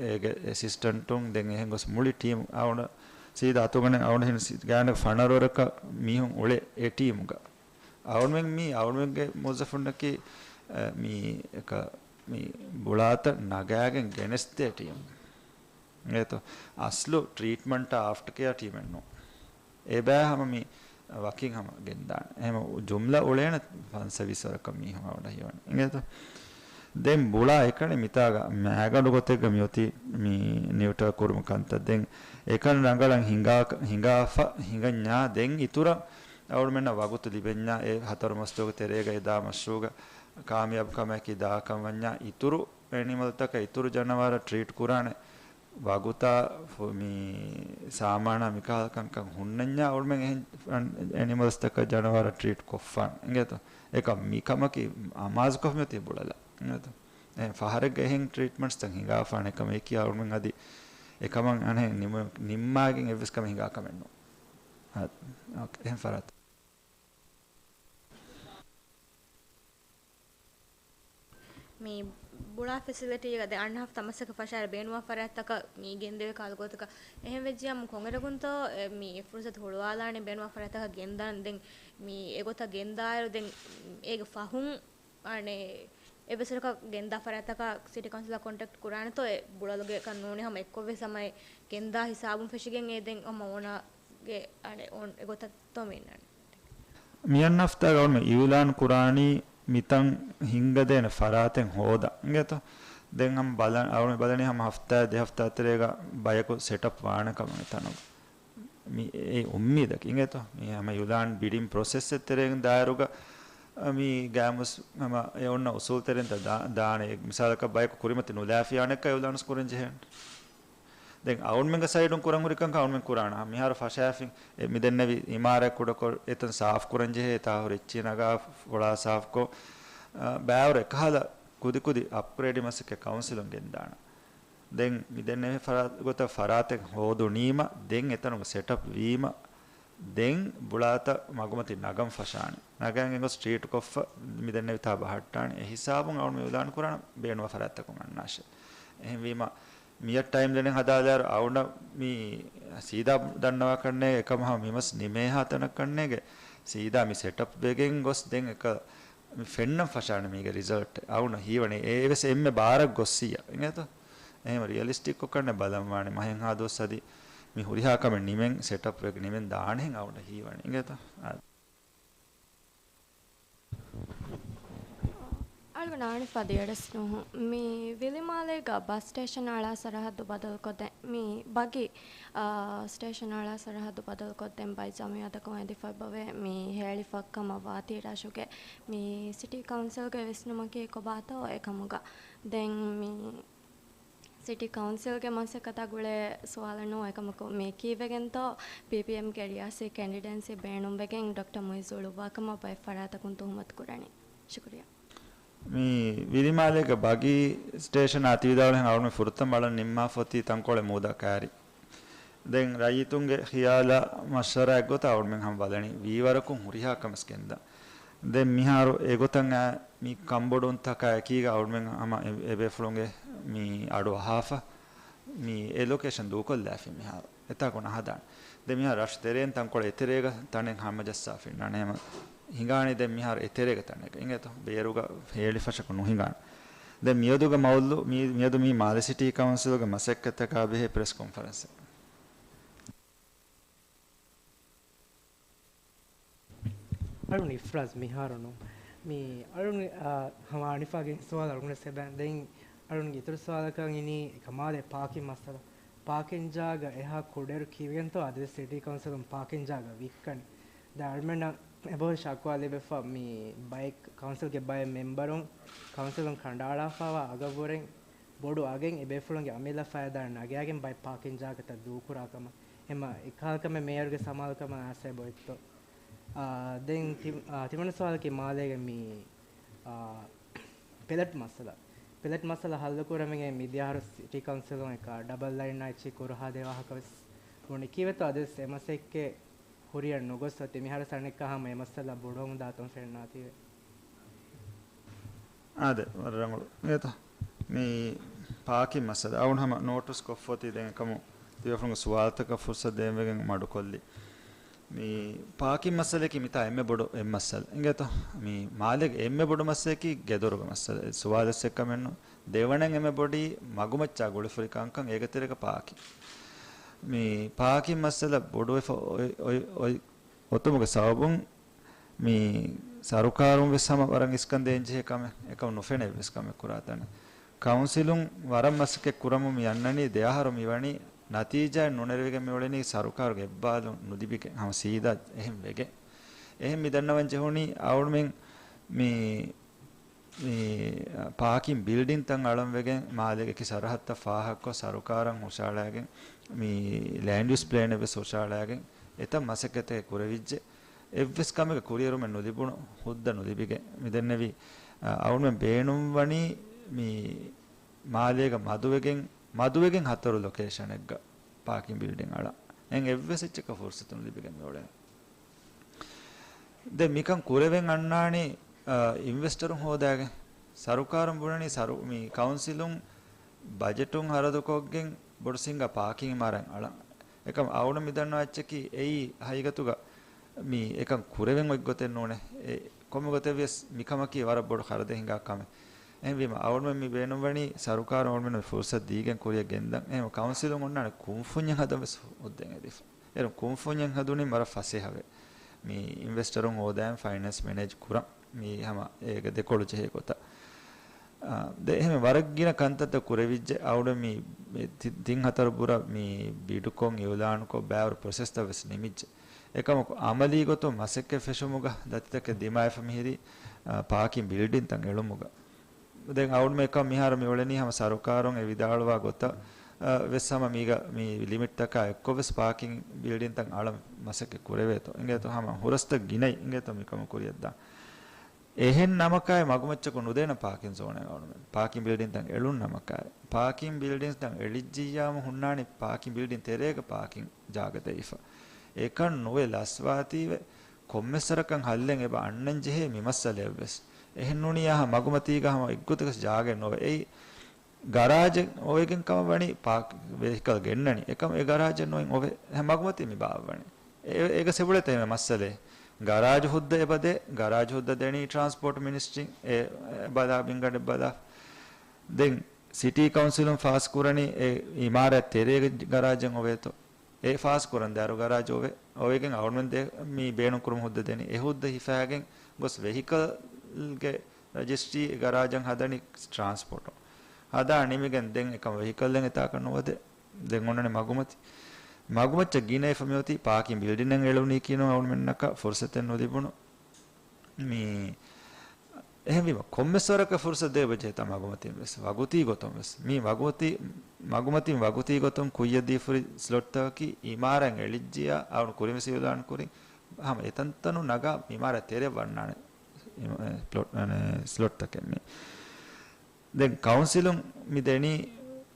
އޭގެ އެސިސްޓެންޓުން ދެން އެހެން ގޮސް މުޅި ޓީމް އަޅުގަނޑު ސީދާ އަތުގަނޑު އަޅުގަނޑު ހިން ސި-، ގާތްގަނޑަކަށް ފަނަރަ ވަރަކަށް މީހުން އުޅޭ އެ ޓީމުގަ. އަޅުމެން މީ، އަޅުމެންގެ މުވައްޒަފުންނަކީ، އަ، މީ އެކަ-، މި ބުޅާތައް ނަގާގެން ގެނެސްދޭ ޓީމް. އޭތޯ، އަސްލު ޓްރީޓްމަންޓާ އާފްޓަ ކެއާ ޓީމެއް ނޫން. އެބައި ހަމަ މި ވަކިން ހަމަ ގެންދާނެ. އެހެން ޖުމްލަ އުޅޭނެ ފަންސަވީސް ވަރަކަށް މީހުން އަވަޑަ ހީވަނީ. އިނގޭތޯ؟ ދެން ބުޅާ އެކަނި މިތާގަ މައިގަނޑު ގޮތެއްގަ މިއޮތީ މި ނިއުޓްރަލް ކުރުމު ކަންތައް. ދެން އެކަން ރަނގަޅަށް ހިނގާ-، ހިނގާފަ ހިނގަންޏާ ދެން އިތުރަށް އަޅުމެންނަށް ވަގުތު ލިބެންޏާ އެ ހަތަރު މަސްދުވަހުގެ ތެރޭގަ އެދާ މަޝްރޫގަ ކާމިޔާބު ކަމަކީ ދާކަން ވަންޏާ އިތުރު އެނިމަލްތަކަށް އިތުރު ޖަނަވާރަށް ޓްރީޓް ކުރާނެ ވަގުތާ ފު-، މި ސާމާނާ މިކަހަލަ ކަންކަން ހުންނަންޏާ އަޅުމެން އެހެން އެނިމަލްސްތަކަށް ޖަނަވާރަށް ޓްރީޓް ކޮށްފާނެ. އިނގޭތޯ؟ އެކަމް މި ކަމަކީ އަމާޒުކޮށް މިއޮތީ ބުޅަލަ. އިނގޭތޯ؟ އެހެން ފަހަރެއްގަ އެހެން ޓްރީޓްމަންޓްސްތައް ހިނގާފާނެ ކަމަކީ އަޅުމެން އަދި އެކަމަށް އަނެއް ނިމު-، ނިންމާގެން އެއްވެސް ކަމެއް ހިނގާ ކަމެއް ނޫން. އާ، އޯކޭ. އެހެން ފަރާތް. މި ބުޅާ ފެސިލިޓީގަ ދެ އަންނަ ހަފްތާ މަސައްކަތް ފަށާއިރު ބޭނުންވާ ފަރާތްތަކަށް މި ގެންދެވޭ ކަހަލަ ގޮތަކަށް. އެހެން ވެއްޖިއްޔާ ކޮންއިރަކުންތޯ މި އެ ފުރުސަތު ހުޅުވާލާނެ ބޭނުންވާ ފަރާތްތަކަށް ގެންދާން. ދެން މި އެގޮތަށް ގެންދާއިރު ދެން އޭގެ ފަހުން އަނެއް އެއްވެސް ވަރަކަށް ގެންދާ ފަރާތްތަކާ ސިޓީ ކައުންސިލާ ކޮންޓެކްޓް ކުރާނެތޯ؟ އެ ބުޅަލުގެ ކަން ނޫނީ ހަމަ އެއްކޮށްވެސް ހަމަ އެ ގެންދާ ހިސާބުން ފެށިގެން އެ ދެން ހަމަ އޯނާގެ އަނެއް އޮން އެގޮތަށްތޯ މި އިންނާނެ. މިއަންނަ ހަފްތާގަ އަޅުމެން އިއުލާން ކުރާނީ މިތަން ހިންގަދޭނެ ފަރާތެއް ހޯދަން. އިނގޭތޯ؟ ދެން ހަމަ ބަލަން، އަޅުމެން ބަލަނީ ހަމަ ހަފްތާއެއް ދެ ހަފްތާ ތެރޭގަ ބަޔަކު ސެޓަޕް ވާނެ ކަމަށް އެތަނުގަ. މި އެ އުއްމީދަކީ. އިނގޭތޯ؟ މި ހަމަ އިއުލާން ބިޑިން ޕްރޮސެސްއެއް ތެރޭގަ ދާއިރުގަ، އަ، މި ގާމުސް ހަމަ އެ އޮންނަ އުސޫލް ތެރެއިން ދާ-، ދާނެ. މިސާލަކަށް ބަޔަކު ކުރިމަތި ނުލާފިޔާނެއްކަ އިއުލާންސް ކުރަން ޖެހޭނެ. ދެން އަޅުމެންގެ ސައިޑުން ކުރަން ހުރި ކަންކަން އަޅުމެން ކުރާނަ. މިހާރު ފަށާފިން އެ މި ދެންނެވި އިމާރާތް ކުޑަކޮށް އެތަން ސާފް ކުރަން ޖެހޭ، އެތާ ހުރި އެއްޗިހި ނަގާ ފޮޅާ ސާފްކޮށް، އަ، ބައިވަރު އެކަހަލަ ކުދިކުދި އަޕްގްރޭޑި މަސައްކަތް ކައުންސިލުން ގެންދާނަ. ދެން މި ދެންނެވި ފަރާތް ގޮތަށް ފަރާތެއް ހޯދުނީމަ، ދެން އެތަނުގަ ސެޓަޕް ވީމަ، ދެން ބުޅާތައް މަގުމަތި ނަގަން ފަށާނެ. ނަގަން ގޮސް ޓްރީޓް ކޮށްފަ މި ދެންނެވި ތާ ބަހައްޓާނެ. އެ ހިސާބުން އަޅު މި އިއުލާން ކުރާނަ ބޭނުންވާ ފަރާތްތަކުން އަންނާށޭ. އެހެންވީމަ، މިއަށް ޓައިމް ލައިނެއް ހަދާލާއިރު އަޅުނަށް މި ސީދާ ދަންނަވާކަށް ނޭނގެ އެކަމަށް ހަމަ މިމަސް ނިމޭހާ ތަނަކަށް ނޭނގެ. ސީދާ މި ސެޓަޕް ވެގެން ގޮސް ދެން އެކަ މި ފެންނަން ފަށާނެ މީގެ ރިޒަލްޓް. އަޅުނަށް ހީވަނީ އެ އެވެސް އެންމެ ބާރަށް ގޮއްސިއްޔާ. އިނގޭތޯ؟ އެހެން ރިއަލިސްޓިކް ކޮށްކަން ބަލަން ވާނެ މަހެއްހާ ދުވަސް އަދި މި ހުރިހާ ކަމެއް ނިމެން ސެޓަޕް ވެގެން ނިމެން ދާނެހެން އަޅުނަށް ހީވަނީ. އިނގޭތޯ؟ އާ. އަޅުގަނޑަށް އަނެއް ފަދަ އިވެސް ނޫން. މި ވިލިމާލޭގަ ބަސް ސްޓޭޝަން އަޅާ ސަރަހައްދު ބަދަލުކޮށްދޭން، މި ބަގީ، އާ، ސްޓޭޝަން އަޅާ ސަރަހައްދު ބަދަލުކޮށްދޭން ބައެއް ޖަމިއްޔާތަކުން އެދިފައިބަވޭ. މި ހޭޅިފަ ކަމަށް ވާތީ ރަށުގެ މި ސިޓީ ކައުންސިލްގެ ވިސްނުމަކީ ކޮބާތޯ އެކަމުގަ. ދެން މި ސިޓީ ކައުންސިލްގެ މަސައްކަތާ ގުޅޭ ސުވާލެއް ނޫން. އެކަމަކު މި ކީއްވެގެންތޯ ޕީޕީއެމްގެ ރިޔާސީ ކެންޑިޑެންސީ ބޭނުންވެގެން ޑޮކްޓަރ މުއިއްޒު އުޅުއްވާކަމަށް ބައެއް ފަރާތަކުން ތުހުމަތު ކުރަނީ؟ ޝުކުރިއްޔާ. މި ވިލިމާލޭގެ ބަގީ ސްޓޭޝަނާ ތިވިދާޅުހެން އަޅުމެން ފުރަތަމަ ބަލަން ނިންމާފަ އޮތީ ތަންކޮޅެއް މޫދާ ކައިރި. ދެން ރައްޔިތުންގެ ޚިޔާލާ މަޝްވަރާއެއްގޮތަށް އަޅުމެން ހަމަ ބަލަނީ ވީވަރަކުން ހުރިހާ ކަމެއް ގެންދާ. ދެން މިހާރު އެގޮތަށް އައި މި ކަންބޮޑުންތަކާ އެކީގަ އަޅުމެން ހަމަ އެ، އެބޭފުޅުންގެ މި އަޑު އަހާފަ. މި އެ ލޮކޭޝަން ދޫކޮށްލާފި މިހާރު. އެތާކު ނަހަދާނެ. ދެން މިހާރު ރަށު ތެރޭން ތަންކޮޅެއް އެތެރޭގަ ތަނެއް ހަމަޖައްސާފިންނާނެ. އެހެމަ ހިނގާނީ ދެން މިހާރު އެތެރޭގަ ތަނެއްގަ. އިނގޭތޯ؟ ބޭރުގަ ހޭޅިފަށަކު ނުހިނގާނެ. ދެން މިއަދުގަ މައުލޫ-، މި-، މިއަދު މީ މާލެ ސިޓީ ކައުންސިލުގެ މަސައްކަތްތަކާ ބެހޭ ޕްރެސް ކޮންފަރެންސެއް. އަޅުން އިފްރާޒް މިހާރު ނޫން. މި އަޅުން، އާ، ހަމަ އަނިފާގެ ސުވާލު އަޅުގަނޑަށް ސެބަ. ދެން އަޅުންގެ އިތުރު ސުވާލަކަށް އިނީ މާލޭ ޕާކިން މައްސަލަ. ޕާކިން ޖާގަ އެހާ ކުޑައިރު ކީއްވެގެންތޯ އަދިވެސް ސިޓީ ކައުންސިލުން ޕާކިން ޖާގަ ވިއްކަނީ. ދެން އަޅުމެންނަށް އެބަހުރި ޝަކުވާ ލިބިފަ މި ބައެއް ކައުންސިލްގެ ބައެއް މެމްބަރުން ކައުންސިލުން ކަނޑައަޅާފައިވާ އަގަށްވުރެން ބޮޑު އަގެއް އެބޭފުޅުންގެ އަމިއްލަ ފައިދާއަށް ނަގާގެން ބައެއް ޕާކިން ޖާގަތައް ދޫކުރާ ކަމަށް. އެހެމަ އެކަހަލަ ކަމެއް މޭޔަރުގެ ސަމާލުކަމަށް އައިސް އެބައޮތްތޯ؟ އާ، ދެން ތި-، އާ، ތިމަން ސުވާލަކީ މާލޭގެ މި، އާ، ޕެލެޓް މައްސަލަ. ޕެލެޓް މައްސަލަ ހައްލުކުރަމެގެ މިދިޔަ އަހަރު ސިޓީ ކައުންސިލުން އެކަ ޑަބަލް ލައިން އައިޗި ކުރުހާދޭ ވާހަކަ ވެސް ބުނި. ކީއްވެތޯ އަދިވެސް އެ މަސައްކަތް ކުރިއަށް ނުގޮސް އޮތީ. މިހާރު ސަނެއްކާ ހަމަ އެ މައްސަލަ ބޮޑުވަމުން ދާތަން ފެންނާތީވެ. އާދެ، ވަރަށް ރަނގަޅު. އިނގޭތަ؟ މި ޕާކިން މައްސަލަ. އަޅުން ހަމަ ނޯޓިސް ކޮށްފޮތީ ދެން އެކަމު ތިބޭފުޅުންގެ ސުވާލުތަކަށް ފުރުސަތު ދޭންވެގެން މަޑުކޮށްލި. މި ޕާކިން މައްސަލައަކީ މިތާ އެންމެ ބޮޑު އެއް މައްސަލަ. އިނގޭތަ؟ މި މާލޭގެ އެންމެ ބޮޑު މައްސަލައަކީ ގެދޮރުގެ މައްސަލަ. ސުވާލެއްސެއްކަމެއްނު. ދެވަނައިން އެންމެ ބޮޑީ މަގުމައްޗާ ގުޅިފުރި ކަންކަން އޭގެ ތެރޭގަ ޕާކިން. މި ޕާކިން މައްސަލަ ބޮޑުވެފަ އޮތް، އޮތް، އޮތް، އޮތުމުގެ ސަބަބުން މި ސަރުކާރުން ވެސް ހަމަ ވަރަށް އިސްކަން ދޭން ޖެހޭ ކަމެއް، އެކަމު ނުފެނޭ ވެސް ކަމެއް ކުރާ ތަނެއް. ކައުންސިލުން ވަރަށް މަސައްކަތް ކުރަމުން މި އަންނަނީ ދެ އަހަރު މި ވަނީ ނަތީޖާއެއް ނުނެރެވިގެން މި އުޅެނީ ސަރުކާރުގެ އެއްބާލުން ނުލިބިގެން ހަމަ ސީދާ އެހެން ވެގެން. އެހެން މި ދަންނަވަން ޖެހުނީ އަޅުމެން މި މި ޕާކިން ބިލްޑިންތައް އަޅަން ވެގެން މާލޭގެ އެކި ސަރަހައްދަށް ފާހަގަކޮށް ސަރުކާރަށް ހުށައަޅައިގެން މި ލޭންޑް ޔޫސް ޕްލޭނެއް ވެސް ހުށައަޅައިގެން އެތައް މަސައްކަތެއް ކުރެވިއްޖެ. އެއްވެސް ކަމެއްގެ ކުރިއެރުމެއް ނުލިބުނު ހުއްދަ ނުލިބިގެން މިދެންނެވީ، އަ، އަޅުމެން ބޭނުންވަނީ މި މާލޭގަ މަދުވެގެން، މަދުވެގެން ހަތަރު ލޮކޭޝަނެއްގަ ޕާކިން ބިލްޑިން އަޅަން. އެހެން އެއްވެސް އެއްޗަކަށް ފުރުސަތު ނުލިބިގެން މިއުޅެނީ. ދެން މިކަން ކުރެވެން އަންނާނީ، އަ، އިންވެސްޓަރުން ހޯދާގެން. ސަރުކާރުން ބުނަނީ ސަރު-، މި ކައުންސިލުން ބަޖެޓުން ހަރަދުކޮށްގެން ބޮޑު ސިންގާ ޕާކިން އިމާރާތް އަޅަން. އެކަމް އަޅުމެން މި ދަންނަވާ އެއްޗަކީ އެއީ ހަގީގަތުގަ މި އެކަން ކުރެވެން އޮތް ގޮތެއް ނޫނޭ. އެ ކޮންމެ ގޮތެއް ވިޔަސް މިކަމަކީ ވަރަށް ބޮޑު ޚަރަދެއް ހިނގާ ކަމެއް. އެހެންވީމަ އަޅުމެން މި ބޭނުންވަނީ ސަރުކާރުން އަޅުމެންނަށް ފުރުސަތު ދީގެން ކުރިއަށް ގެންދަން. އެހެން ކައުންސިލުން އޮންނާނެ ކުންފުންޏެއް ހަދަން ވެސް ހުއްދައެއް ހެދިފަ. އޭރުން ކުންފުންޏެއް ހަދުނީ ވަރަށް ފަސޭހަވެ. މި އިންވެސްޓަރުން ހޯދާން ފައިނޭންސް މެނޭޖް ކުރަން. މި ހަމަ އޭގެ ދެކޮޅު ޖެހޭ ގޮތަށް. އާ، ދެ އެހެން ވަރަށް ގިނަ ކަންތައްތައް ކުރެވިއްޖެ. އަޅުގަނޑު މި، މި ތި-، ތިން ހަތަރު ބުރަ މި ބިޑުކޮށް، އިއުލާނުކޮށް، ބައިވަރު ޕްރޮސެސްތައް ވެސް ނިމިއްޖެ. އެކަމަކު އަމަލީ ގޮތުން މަސައްކަތް ފެށުމުގަ ދަތިތަކެއް ދިމާވެފަ މިހިރީ، އާ، ޕާކިން ބިލްޑިންތައް އެޅުމުގަ. ދެން އަޅުގަނޑުމެން މިހާރު މި އުޅެނީ ހަމަ ސަރުކާރުން އެ ވިދާޅުވާ ގޮތަށް، އަ، ވެސް ހަމަ މީގަ މި ލިމިޓްތަކާ އެއްކޮށް ވެސް ޕާކިން ބިލްޑިންތައް އަޅަން މަސައްކަތް ކުރެވޭތޯ. އިނގޭތޯ ހަމަ ހުރަސްތައް ގިނައި އިނގޭތޯ މިކަމު ކުރިއަށްދާން. އެހެން ނަމަކާއި މަގުމައްޗަކު ނުދޭނަ ޕާކިން ޒޯނެއް އަޅުމެން. ޕާކިން ބިލްޑިންތައް އެޅުން ނަމަކާއި. ޕާކިން ބިލްޑިންތައް އެޅިއްޖިއްޔާމު ހުންނާނީ ޕާކިން ބިލްޑިން ތެރޭގަ ޕާކިން ޖާގަ ދެވިފަ. އެކަން ނުވެ ލަސްވާތީވެ ކޮންމެސް ވަރަކަށް ހައްލެއް އެބަ އަންނަން ޖެހޭ މި މައްސަލައެއްވެސް. އެހެން ނޫނީ އަހަ މަގުމަތީގަ ހަމަ އެއްގޮތަކަސް ޖާގައެއް ނޯވެ. އެއީ ގަރާޖެއް އޮވެގެން ކަމަށް ވަނީ ޕާކް ވެހިކަލް ގެންނަނީ. އެކަމަ އެ ގަރާޖެއް ނޯވެ ހަ މަގުމަތީ މި ބާއްވަނީ. އެ، އޭގަ ސެބުޅޭތަ މި މައްސަލައެއް. ގަރާޖު ހުއްދަ އެބަދޭ، ގަރާޖު ހުއްދަ ދެނީ ޓްރާންސްޕޯޓް މިނިސްޓްރީން އެ، އެ ބަލާ ބިންގަނޑެއް ބަލާ. ދެން ސިޓީ ކައުންސިލުން ފާސް ކުރަނީ އެ އިމާރާތް ތެރޭގަ ގަރާޖެއް އޮވޭތޯ. އެ ފާސް ކުރަން ދާއިރު ގަރާޖް އޮވެ، އޮވެގެން އަޅުމެން ދޭ މި ބޭނުން ކުރުމަށް ހުއްދަ ދެނީ. އެ ހުއްދަ ހިފާގެން ގޮސް ވެހިކަލްގެ ރަޖިސްޓްރީ ގަރާޖަށް ހަދަނީ ޓްރާންސްޕޯޓު. ހަދާ ނިމިގެން ދެން އެކަމަ ވެހިކަލްއެއް އެތާކަށް ނުވަދެ. ދެން އޮންނަނީ މަގުމަތި. މަގުމައްޗަށް ގިނަ އެފަ މިއޮތީ ޕާކިން ބިލްޑިންއެއް އެޅުނީ ކީނު އަޅުމެންނަކަށް ފުރުސަތެއް ނުލިބުނު. މި އެހެންވީމަ، ކޮންމެސް ވަރަކަށް ފުރުސަތު ދޭބަޖެހޭތާ މަގުމަތިން ވެސް، ވަގުތީ ގޮތުން ވެސް. މީ ވަގުތީ، މަގުމަތިން ވަގުތީ ގޮތުން ކުއްޔަށް ދީފުރި ސްލޮޓްތަކަކީ އިމާރާތް އެޅިއްޖިޔާ، އަޅުން ކުރިން ވެސް އިއުލާން ކުރިން، ހަމަ އެތަންތަނުން ނަގާ އިމާރާތް ތެރެ ވަންނާނެ، އި-، އެ، ޕްލޮޓް، އަނެ، ސްލޮޓްތަކެއް މީ. ދެން ކައުންސިލުން މި ދެނީ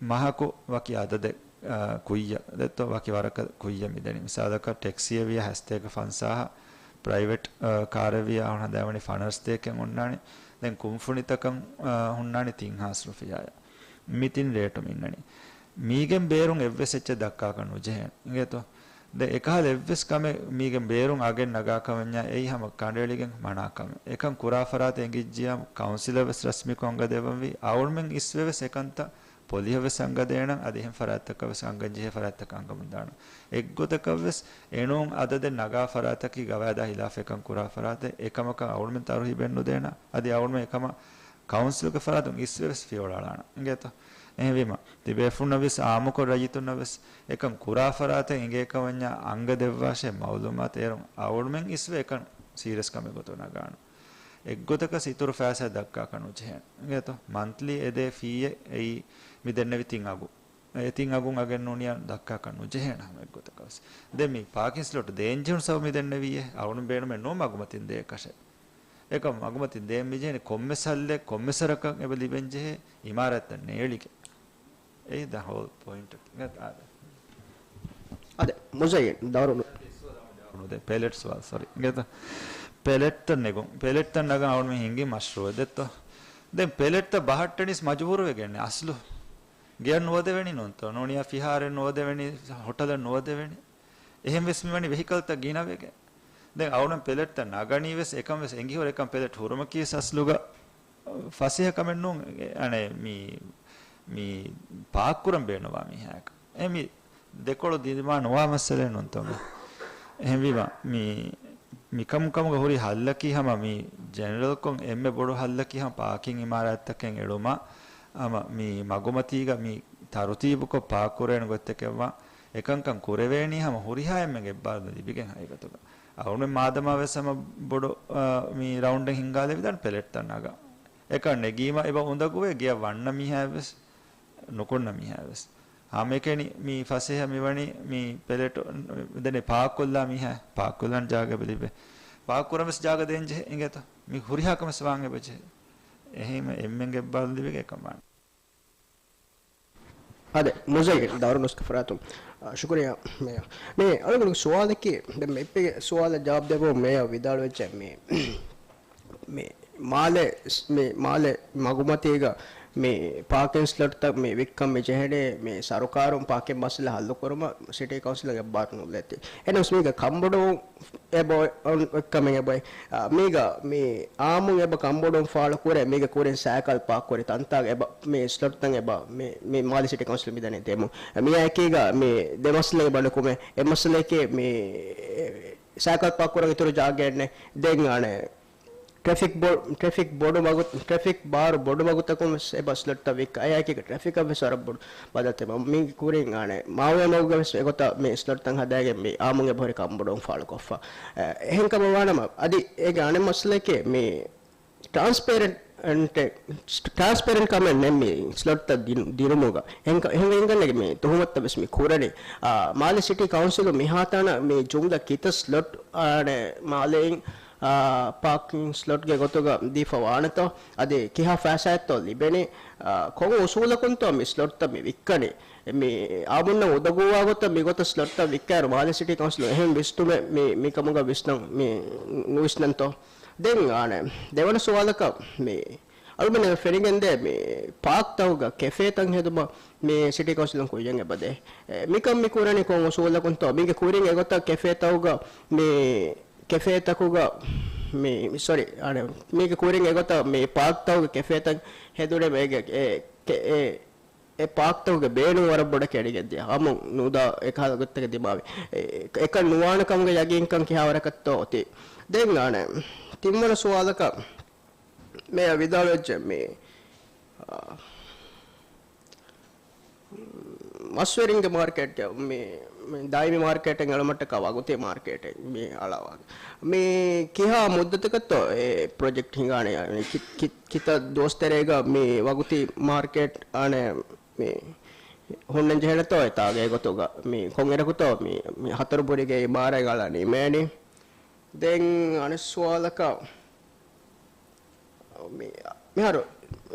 މަހަކު ވަކި އަދަދެއް، އާ، ކުއްޔަށް ދެއްތޯ، ވަކި ވަރަކަށް ކުއްޔަށް މި ދެނީ. މިސާލަކަށް ޓެކްސީއެއް ވިޔަ ހަސަތޭކަ ފަންސާހަށް، ޕްރައިވެޓް، އާ، ކާރެއް ވިޔަ އަހަރު ހަނދާންވަނީ ފަނަރަ ސަތޭކައެއް އޮންނާނެ. ދެން ކުންފުނިތަކަށް، އާ، ހުންނާނީ ތިން ހާސް ރުފިޔާއެއް. މި ތިން ރޭޓު މި އިންނަނީ. މީގެން ބޭރުން އެއްވެސް އެއްޗެއް ދައްކާކަށް ނުޖެހޭނެ. އިނގޭތޯ؟ ދެ އެކަހަލަ އެއްވެސް ކަމެއް މީގެން ބޭރުން އަގެއް ނަގާކަމެއް ނެތް. އެއީ ހަމަ ކަނޑައެޅިގެން މަނާ ކަމެއް. އެކަން ކުރާ ފަރާތެއް އެނގިއްޖިޔާ ކައުންސިލަށް ވެސް ރަސްމީކޮށް އަނގަ ދެއްވަންވީ. އަޅުމެން އިސްވެ ވެސް އެކަންތައް ޕޮލިހަށް ވެސް އަނގަ ދޭނަން، އަދި އެހެން ފަރާތްތަކަށް ވެސް އަނގަން ޖެހޭ ފަރާތްތަކަށް އަނގަމުން ދާނަން. އެއްގޮތަކަށް ވެސް އެނޫން އަދަދެއް ނަގާ ފަރާތަކީ ގަވާއިދާ ހިލާފަށް އެކަން ކުރާ ފަރާތެއް. އެކަމަކަށް އަޅުމެން ތަރުހީބެއް ނުދޭނަން. އަދި އަޅުމެން އެކަމަށް ކައުންސިލްގެ ފަރާތުން އިސްވެ ވެސް ފިޔަވަޅައަޅާނަން. އިނގޭތޯ؟ އެހެންވީމަ، ތިބޭފުޅުންނަށް ވެސް އާއްމުކޮށް ރައްޔިތުންނަށް ވެސް އެކަން ކުރާ ފަރާތެއް އެނގޭކަމަށް އަނގަ ދެއްވާށޭ މައުލޫމާތު އޭރުން އަޅުމެން އިސްވެ އެކަން ސީރިއަސް ކަމެއް ގޮތަށް ނަގާނަން. އެއްގޮތަކަށް އިތުރު ފައިސާ ދައްކާކަށް ނުޖެހޭނެ. އިނގޭތޯ؟ މަންތްލީ އެދޭ ފީއެއް އެއީ މި ދެންނެވި ތިން އަގު. އެ ތިން އަގުން އަގެއް ނޫނިޔާ ދައްކާކަށް ނުޖެހޭނެ ހަމަ އެއްގޮތަކަށް ވެސް. ދެން މި ޕާކިން ސްލޮޓް ދޭން ޖެހުނު ސަބަބު މި ދެންނެވީއޭ. އަޅުން ބޭނުމެއް ނޫން މަގުމަތިން ދޭ ކަށެއް. އެކަމް މަގުމަތިން ދޭން މި ޖެހެނީ ކޮންމެސް ހައްލެއް، ކޮންމެސް ވަރަކަށް އެބަ ލިބެން ޖެހޭ އިމާރާތްތައް ނޭޅިގެން. އެއީ ދަ ހޯލް ޕޮއިންޓް. އާދެ. އާދެ، މުޒައްޔިން، ދައުރު ނު- ނުދޭ، ޕެލެޓްސް ވާ، ސޮރީ. އިނގޭތަ؟ ޕެލެޓްތައް ނެގުން. ޕެލެޓްތައް ނަގަން އަޅުމެން ހިންގި މަޝްރޫއެއް ދެއްތޯ. ދެން ޕެލެޓްތައް ބަހައްޓަނީސް މަޖުބޫރުވެގެން އަސްލު. ގެއަށް ނުވަދެވެނީ ނޫންތޯ. ނޫނިޔާ ފިހާރައެއް ނުވަދެވެނީ، ހޮޓަލަށް ނުވަދެވެނީ. އެހެން ވެސް މިވަނީ ވެހިކަލްތައް ގިނަވެގެން. ދެން އަޅުން ޕެލެޓްތައް ނަގަނީ ވެސް އެކަން ވެސް އެނގިހުރެ އެކަން ޕެލެޓް ހުރުމަކީ ވެސް އަސްލުގަ ފަސޭހަ ކަމެއް ނޫން. އަނެއް މި، މި ޕާކް ކުރަން ބޭނުންވާ މީހާއަކަށް. އެ މި ދެކޮޅު ދިމާ ނުވާ މައްސަލައެއް ނޫންތޯ މި. އެހެންވީމަ، މި، މިކަމު ކަމުގަ ހުރި ހައްލަކީ ހަމަ މި ޖެނެރަލްކޮށް އެންމެ ބޮޑު ހައްލަކީ ހަމަ ޕާކިން އިމާރާތްތަކެއް އެޅުމަށް ހަމަ މި މަގުމަތީގަ މި ތަރުތީބުކޮށް ޕާކް ކުރޭނެ ގޮތްތަކެއްވާ އެކަންކަން ކުރެވޭނީ ހަމަ ހުރިހާ އެންމެންގެ އެއްބާރުލުން ލިބިގެން ހަގީގަތުގަ. އަޅުގަނޑު މާދަމާ ވެސް ހަމަ ބޮޑު، އާ، މި ރައުންޑެއް ހިންގާލެވިދާނެ ޕެލެޓްތައް ނަގާ. އެކަން ނެގީމަ އެބަ އުނދަގޫވޭ ގެޔަށް ވަންނަ މީހާ ވެސް، ނުކުންނަ މީހާ ވެސް. ހަމައެކަނި މި ފަސޭހަ މިވަނީ މި ޕެލެޓް ދެނެ ޕާކް ކޮށްލާ މީހާ، ޕާކް ކޮށްލާން ޖާގަ އެބަ ލިބޭ. ޕާކް ކުރަން ވެސް ޖާގަ ދޭން ޖެހޭ އިނގޭތަ؟ މި ހުރިހާ ކަމެއް ވާން އެބަ ޖެހޭ. އެހެން އެންމެންގެ އެއްބާރުލުން ލިބިގެން އެކަން ވާނެ. އާދެ، މުޒައްޔިން ދައުރު ނުސްކަ ފަރާތުން. އާ، ޝުކުރިއްޔާ. މޭޔަ. މި އަޅުގަނޑުގެ ސުވާލަކީ، ދެން މި އެއްޗެއްގެ ސުވާލަށް ޖަވާބު ދެއްވުމަށް މޭޔަ ވިދާޅުވެއްޖެ މި، މި މާލެ، މި މާލެ މަގުމަތީގަ މި ޕާކިން ސްލޮޓްތައް މި ވިއްކަން މި ޖެހެނީ މި ސަރުކާރުން ޕާކިން މައްސަލަ ހައްލު ކުރުމަށް ސިޓީ ކައުންސިލްގެ އެއްބާރު ނުލޭތީ. އެހެނަސް މީގަ ކަންބޮޑުވުން އެބަ އޮން އޮތްކަމެއް އެބައޮތް. އާ، މީގަ މި އާއްމުން އެބަ ކަންބޮޑުވުން ފާޅުކުރޭ، މީގަ ކުރިން ސައިކަލް ޕާކް ކުރި ތަންތާގަ އެބަ މި ސްލޮޓްތައް އެބަ މި، މި މާލެ ސިޓީ ކައުންސިލް މިދަނީ ދެމުން. މިއާއެކީގަ މި ދެ މައްސަލަ އެބަ ނުކުމެ، އެއް މައްސަލައަކީ މި ސައިކަލް ޕާކް ކުރަން އިތުރު ޖާގައެއް ނެތް. ދެން އަނެއް ޓްރެފިކް ބޮ-، ޓްރެފިކް ބޮޑު މަގު-، ޓްރެފިކް ބާރު ބޮޑު މަގުތަކުން ވެސް އެބަ ސްލޮޓްތައް ވިއްކާ. އެއާއެކީގަ ޓްރެފިކަށް ވެސް ވަރަށް ބޮޑު ބަދަލުތައް. މި ކުރިން އަނެއް މާވިޔާ މަގުގަ ވެސް އެގޮތަށް މި ސްލޮޓްތައް ހަދާގެން މި އާއްމުން އެބަހުރި ކަންބޮޑުވުން ފާޅުކޮށްފަ. އެ، އެހެން ކަމަށް ވާނަމަ، އަދި އޭގެ އަނެއް މައްސަލައަކީ މި ޓްރާންސްޕޭރެންޓް، ޓްރާންސްޕޭރެންޓް ކަމެއް ނެތް މި ސްލޮޓްތައް ދިނު-، ދިނުމުގަ. އެހެން ކަ-، އެހެންވެގެން މި ތުހުމަތުތައް ވެސް މި ކުރަނީ. އާ، މާލެ ސިޓީ ކައުންސިލު މިހާތަނަށް މި ޖުމްލަ ކިތައް ސްލޮޓް، އާ، މާލެއިން، އާ، ޕާކިން ސްލޮޓްގެ ގޮތުގަ ދީފަ ވާނެތޯ؟ އަދި ކިހާ ފައިސާއެއްތޯ ލިބެނީ؟ އާ، ކޮން އުސޫލަކުންތޯ މި ސްލޮޓްތައް މި ވިއްކަނީ؟ މި އާއްމުންނަށް އުނދަގޫވާ ގޮތަށް މި ގޮތަށް ސްލޮޓްތައް ވިއްކާއިރު މާލެ ސިޓީ ކައުންސިލުން އެހެން ވިސްނުމެއް މި، މި ކަމުގަ ވިސްނަން، މި ނުވިސްނަންތޯ؟ ދެން އާނެ، ދެވަނަ ސުވާލަކަށް މި އަޅުގަނޑަށް ފެނިގެންދޭ މި ޕާކްތަކުގަ ކެފޭތައް ހެދުމަށް މި ސިޓީ ކައުންސިލުން ކުއްޔަށް އެބަދޭ. އެ، މިކަން މި ކުރަނީ ކޮން އުސޫލަކުންތޯ؟ މީގެ ކުރިން އެގޮތަށް ކެފޭތަކުގަ މި، ކެފޭތަކުގަ މި، ސޮރީ، އާނެ، މީގެ ކުރިން އެގޮތަށް މި ޕާކްތަކުގަ ކެފޭތައް ހެދުނެ މޭގެ އެ، ކެ-، އެ، އެ ޕާކްތަކުގެ ބޭނުން ވަރަށް ބޮޑަށް ކެޑިގެން ދިޔަ. އާއްމު ނުދާ އެކަހަލަ ގޮތްތަކެއް ދިމާވި. އެ، އެކަން ނުވާނެ ކަމުގެ ޔަގީންކަން ކިހާވަރަކަށްތޯ އޮތީ. ދެން އާނެ، ތިންވަނަ ސުވާލަކަށް މޭޔަ ވިދާޅުވެއްޖެ މި، އާ، މަސްވެރިންގެ މާރކެޓް މި، މި ދާއިމީ މާރކެޓެއް އެޅުމަށްޓަކާ ވަގުތީ މާރކެޓެއް މި އަޅާވާ. މި ކިހާ މުއްދަތަކަށްތޯ އެ ޕްރޮޖެކްޓް ހިނގާނެ؟ ކި-، ކި-، ކިތައް ދުވަސް ތެރޭގަ މި ވަގުތީ މާރކެޓް އާނެ މި ހުންނަން ޖެހޭނެތޯ އެތާގެ ގޮތުގަ މި ކޮންއިރަކުތޯ މި، މި ހަތަރު ބުރިގެ މާރައިގަ ނިމޭނީ؟ ދެން އަނެއް ސުވާލަކަށް މި، މިހާރު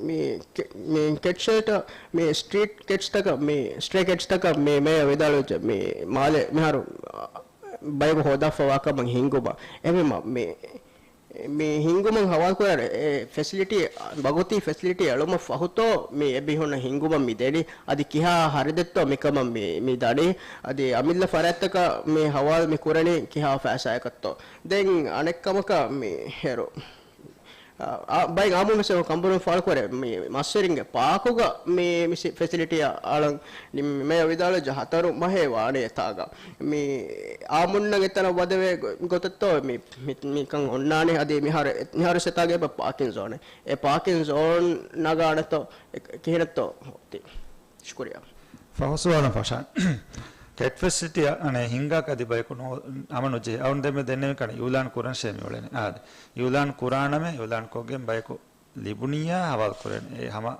މި ކެ-، މި ކެޓް ޝެލްޓަ، މި ސްޓްރީޓް ކެޓްސްތަކަށް، މި ސްޓްރޭ ކެޓްސްތަކަށް މި މޭޔަ ވިދާޅުވެއްޖެ މި މާލެ މިހާރު ބަޔަކު ހޯދާފަވާ ކަމަށް ހިންގުމަށް. އެހެންވީމަ މި މި ހިންގުމަށް ހަވާލުކުރާ އެ ފެސިލިޓީ، ވަގުތީ ފެސިލިޓީ އެޅުމަށް ފަހުތޯ މި އެމީހުންނަށް ހިންގުމަށް މި ދެނީ؟ އަދި ކިހާ ހަރަދެއްތޯ މިކަމަށް މި، މި ދަނީ؟ އަދި އަމިއްލަ ފަރާތްތަކަށް މި ހަވާލު މި ކުރަނީ ކިހާ ފައިސާއަކަށްތޯ؟ ދެން އަނެއްކަމަކަށް މި ހެރު، އާ، އާ، ބައި އާއްމުން ވެސް ކަނބުރުން ފާޅުކުރޭ، މި މަސްވެރިންގެ ޕާކުގަ މި، މި ސި-، ފެސިލިޓީ އަޅަން މި މޭޔަ ވިދާޅުވެއްޖެ ހަތަރު މަހޭ ވާނެ އެތާގަ. މި އާއްމުންނަށް އެތަނަށް ވަދެވޭ ގޮ-، ގޮތެއްތޯ މި، މި، މިކަން އޮންނާނެ؟ އަދި މިހާރު، މިހާރު އެތާގަ އެބަ ޕާކިން ޒޯނެއް. އެ ޕާކިން ޒޯން ނަގާނެތޯ؟ އެ ކިހިނެއްތޯ ހޯދީ؟ ޝުކުރިއްޔާ. ފަހު ސުވާލު ފަށާން. ކެޓް ފެސިލިޓީ އަނެއް ހިންގާކަށް އަދި ބަޔަކު ނޯ-، އަމަ ނުޖެހޭ. އަޅުން ދެންމެ ދެންނެވި ކަން އިއުލާން ކުރަން ޝޭ މިއުޅެނީ. އާދެ. އިއުލާން ކުރާނަމޭ، އިއުލާން ކޮށްގެން ބަޔަކު ލިބުނިއްޔާ ހަވާލު ކުރޭނެ. އެ ހަމަ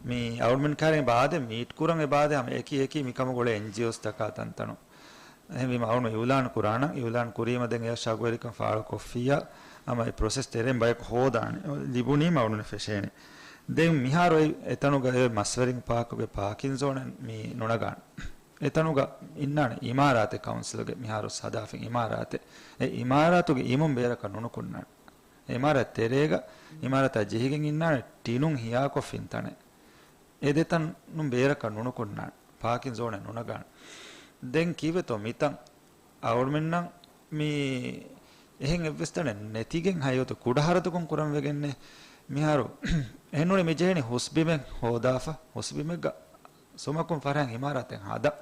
މި އަޅުމެން ކައިރިން ބާދެ، މީޓް ކުރަން އެ ބާދެ ހަމަ އެކި އެކި މިކަމުގަ އުޅޭ އެންޖީއޯސް ތަކާ ތަންތަނު. އެހެންވީމަ އަޅުން އިއުލާން ކުރާނަން، އިއުލާން ކުރީމަ ދެން އެ ޝަގުވެރިކަން ފާޅު ކޮށްފިއްޔާ، ހަމަ އެ ޕްރޮސެސް ތެރެއިން ބަޔަކު ހޯދާނެ. ލިބުނީމަ އަޅުން ފެށޭނެ. ދެން މިހާރު އެ، އެތަނުގަ އެ މަސްވެރިން ޕާކުގެ ޕާކިން ޒޯނެއް މި ނުނަގާނެ. އެތަނުގަ އިންނާނެ އިމާރާތެއް، ކައުންސިލުގެ މިހާރު ހަދާފިން އިމާރާތެއް. އެ އިމާރާތުގެ އިމުން ބޭރަކަށް ނުނުކުންނާނެ. އެ އިމާރާތް ތެރޭގަ، އިމާރާތާ ޖެހިގެން އިންނާނެ ޓިނުން ހިޔާކޮށްފިން ތަނެއް. އެ ދެތަނުން ބޭރަކަށް ނުނުކުންނާނެ. ޕާކިން ޒޯނެއް ނުނަގާނެ. ދެން ކީއްވެތޯ މިތަން އަޅުމެންނަށް މި އެހެން އެއްވެސް ތަނެއް ނެތިގެން ހައިގޮތު ކުޑަ ހަރަދަކުން ކުރަން ވެގެންނޭ. މިހާރު އެހެންނޫނީ މި ޖެހެނީ ހުސްބިމެއް ހޯދާފަ، ހުސްބިމެއްގަ ސުމަކުން ފަރާތް އިމާރާތެއް ހަދަން.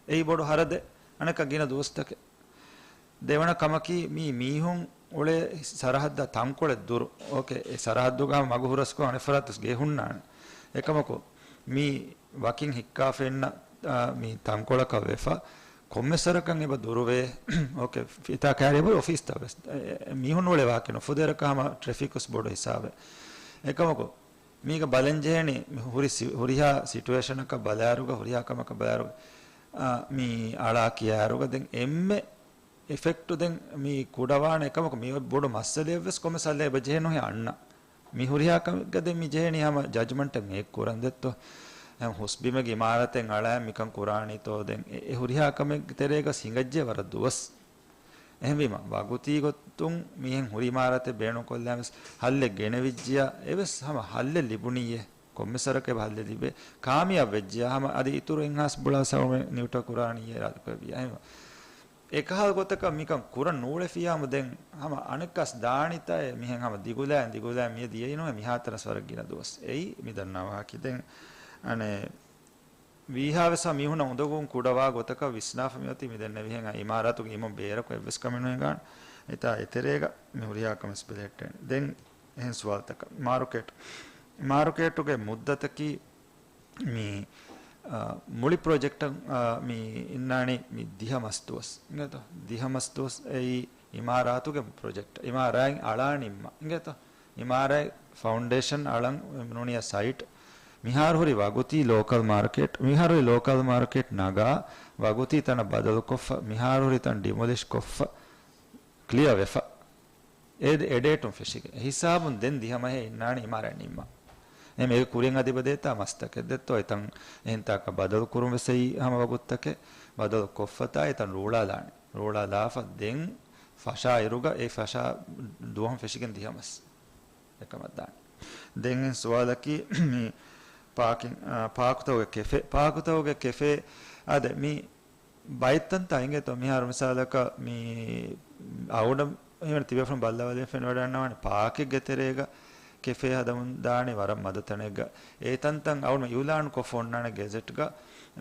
އެއީ ބޮޑު ހަރަދެއް. އަނެއްކާ ގިނަ ދުވަސްތަކެއް. ދެވަނަ ކަމަކީ، މީ މީހުން އުޅޭ ސަރަހައްދާ ތަންކޮޅެއް ދުރު. އޯކޭ، އެ ސަރަހައްދުގަ މަގު ހުރަސްކޮށް އަނެއް ފަރާތުސް ގެ ހުންނާނެ. އެކަމަކު، މީ ވަކިން ހިއްކާފަ އިންނަ، އާ، މީ ތަންކޮޅަކަށް ވެފަ، ކޮންމެ ސަރަކަށް އެބަ ދުރުވޭ. އޯކޭ، އެތާ ކައިރި އެބަ އޮފީސްތައް ވެސް. އެ، އެ، މީހުން އުޅޭ ވާހަކަ ނުފުދޭ ސަރަކަށް ހަމަ ޓްރެފިކް ވެސް ބޮޑު ހިސާބެއް. އެކަމަކު، މީގަ ބަލަން ޖެހޭނީ މި ހުރި ސި-، ހުރިހާ ސިޓުއޭޝަނަކަށް ބަލާއިރުގަ، ހުރިހާ ކަމަކަށް ބަލާއިރުގަ، އާ، މި އަޅާ ކިޔާއިރުގަ ދެން އެންމެ އިފެކްޓު ދެން މި ކުޑަވާނެ ކަމަކު މި ބޮޑު މައްސަލައެއް ވެސް ކޮންމެ ސައްލެއް އެބަ ޖެހޭ ނުހޭ އަންނަ. މި ހުރިހާ ކަމެއްގަ ދެން މި ޖެހޭނީ ހަމަ ޖަޖްމަންޓެއް މޭކް ކުރަން ދެއްތޯ. ހުސްބިމެއްގެ އިމާރާތެއް އަޅާ މިކަން ކުރާނީތޯ ދެން އެ، އެ ހުރިހާ ކަމެއްގެ ތެރޭގަ ހިނގައްޖެ ވަރަށް ދުވަސް. އެހެންވީމަ، ވަގުތީ ގޮތުން މިހެން ހުރި އިމާރާތެއް ބޭނުންކޮށްލާ ވެސް ހައްލެއް ގެނެވިއްޖިޔާ އެވެސް ހަމަ ހައްލެއް ލިބުނީއޭ. ކޮންމެ ސަރަކަށް އެބަ ހައްލެއް ލިބޭ. ކާމިޔާބު ވެއްޖިޔާ ހަމަ އަދި އިތުރު އެއްހާސް ބުޅާސް އަޅުމެން ނިއުޓަ ކުރާނީއޭ އިރާދަކުރެއްވިޔާ. އެހެންވީމަ، އެކަހަލަ ގޮތަކަށް މިކަން ކުރަން ނޫޅެފިޔާމު ދެން ހަމަ އަނެއްކާސް ދާނީތާއޭ މިހެން ހަމަ ދިގުލާއިން ދިގުލާއިން މިއަދި އެއީ ނޫނޭ މިހާތަނަސް ވަރަށް ގިނަ ދުވަސް. އެއީ މި ދަންނާ ވާހަކަ. ދެން އަނެއް ވީހާވެސް މީހުންނަށް އުނދަގޫން ކުޑަވާ ގޮތަކަށް ވިސްނާފަ މިއޮތީ މި ދެންނެވިހެން އިމާރާތުގެ އިމުން ބޭރަކު އެއްވެސް ކަމެއް ނުހިނގާނެ. އެތާ އެތެރޭގަ މި ހުރިހާ ކަމެއް ބެލެހެއްޓޭނެ. ދެން އެހެން ސުވާލުތަކަށް. މާރުކޭޓް. މާރުކޭޓުގެ މުއްދަތަކީ މި، އާ، މުޅި ޕްރޮޖެކްޓަށް، އާ، މި އިންނާނީ މި ދިހަ މަސް ދުވަސް. އިނގޭތޯ؟ ދިހަ މަސް ދުވަސް އެއީ އިމާރާތުގެ ޕްރޮޖެކްޓް. އިމާރާތް އަޅާ ނިންމަ. އިނގޭތޯ؟ އިމާރާތް ފައުންޑޭޝަން އަޅަން ނޫނިޔަ ސައިޓް. މިހާރު ހުރި ވަގުތީ ލޯކަލް މާރކެޓް، މިހާރު ހުރި ލޯކަލް މާރކެޓް ނަގާ، ވަގުތީ ތަނަށް ބަދަލުކޮށްފަ، މިހާރު ހުރި ތަން ޑިމޮލިޝް ކޮށްފަ، ކްލިއަރ ވެފަ. އެ، އެ ޑޭޓުން ފެށިގެން. އެ ހިސާބުން ދެން ދިހަ މަހޭ އިންނާނެ އިމާރާތް ނިންމާ. އެހެން އޭގެ ކުރިން އަދި އެބަ ދޭތާ މަސްތަކެއް ދެއްތޯ، އެތަން އެހެން ތާކަށް ބަދަލު ކުރުން ވެސް އެއީ ހަމަ ވަގުތުތަކެއް. ބަދަލު ކޮށްފަތާ އެތަން ރޫޅާލާނެ. ރޫޅާލާފަ ދެން ފަށާ އިރުގަ އެ ފަށާ ދުވަހުން ފެށިގެން ދިހަ މަސް އެކަމަށް ދާނެ. ދެން ސުވާލަކީ މި ޕާކިން، އާ، ޕާކުތަކުގެ ކެފޭ، ޕާކުތަކުގެ ކެފޭ އާދެ، މި ބައެއްތަންތާ އިނގޭތޯ، މިހާރު މިސާލަކަށް މި އަޅުގަނޑަށް ހިމެނި ތިބޭފުޅުން ބައްލަވާލެވި ފެނިވަޑަންނަވާނެ ޕާކެއްގެ ތެރޭގަ ކެފޭ ހަދަމުން ދާނީ ވަރަށް މަދު ތަނެއްގަ. އެ ތަންތަން އަޅުގަނޑު އިއުލާން ކޮށްފަ އޮންނާނެ ގެޒެޓްގަ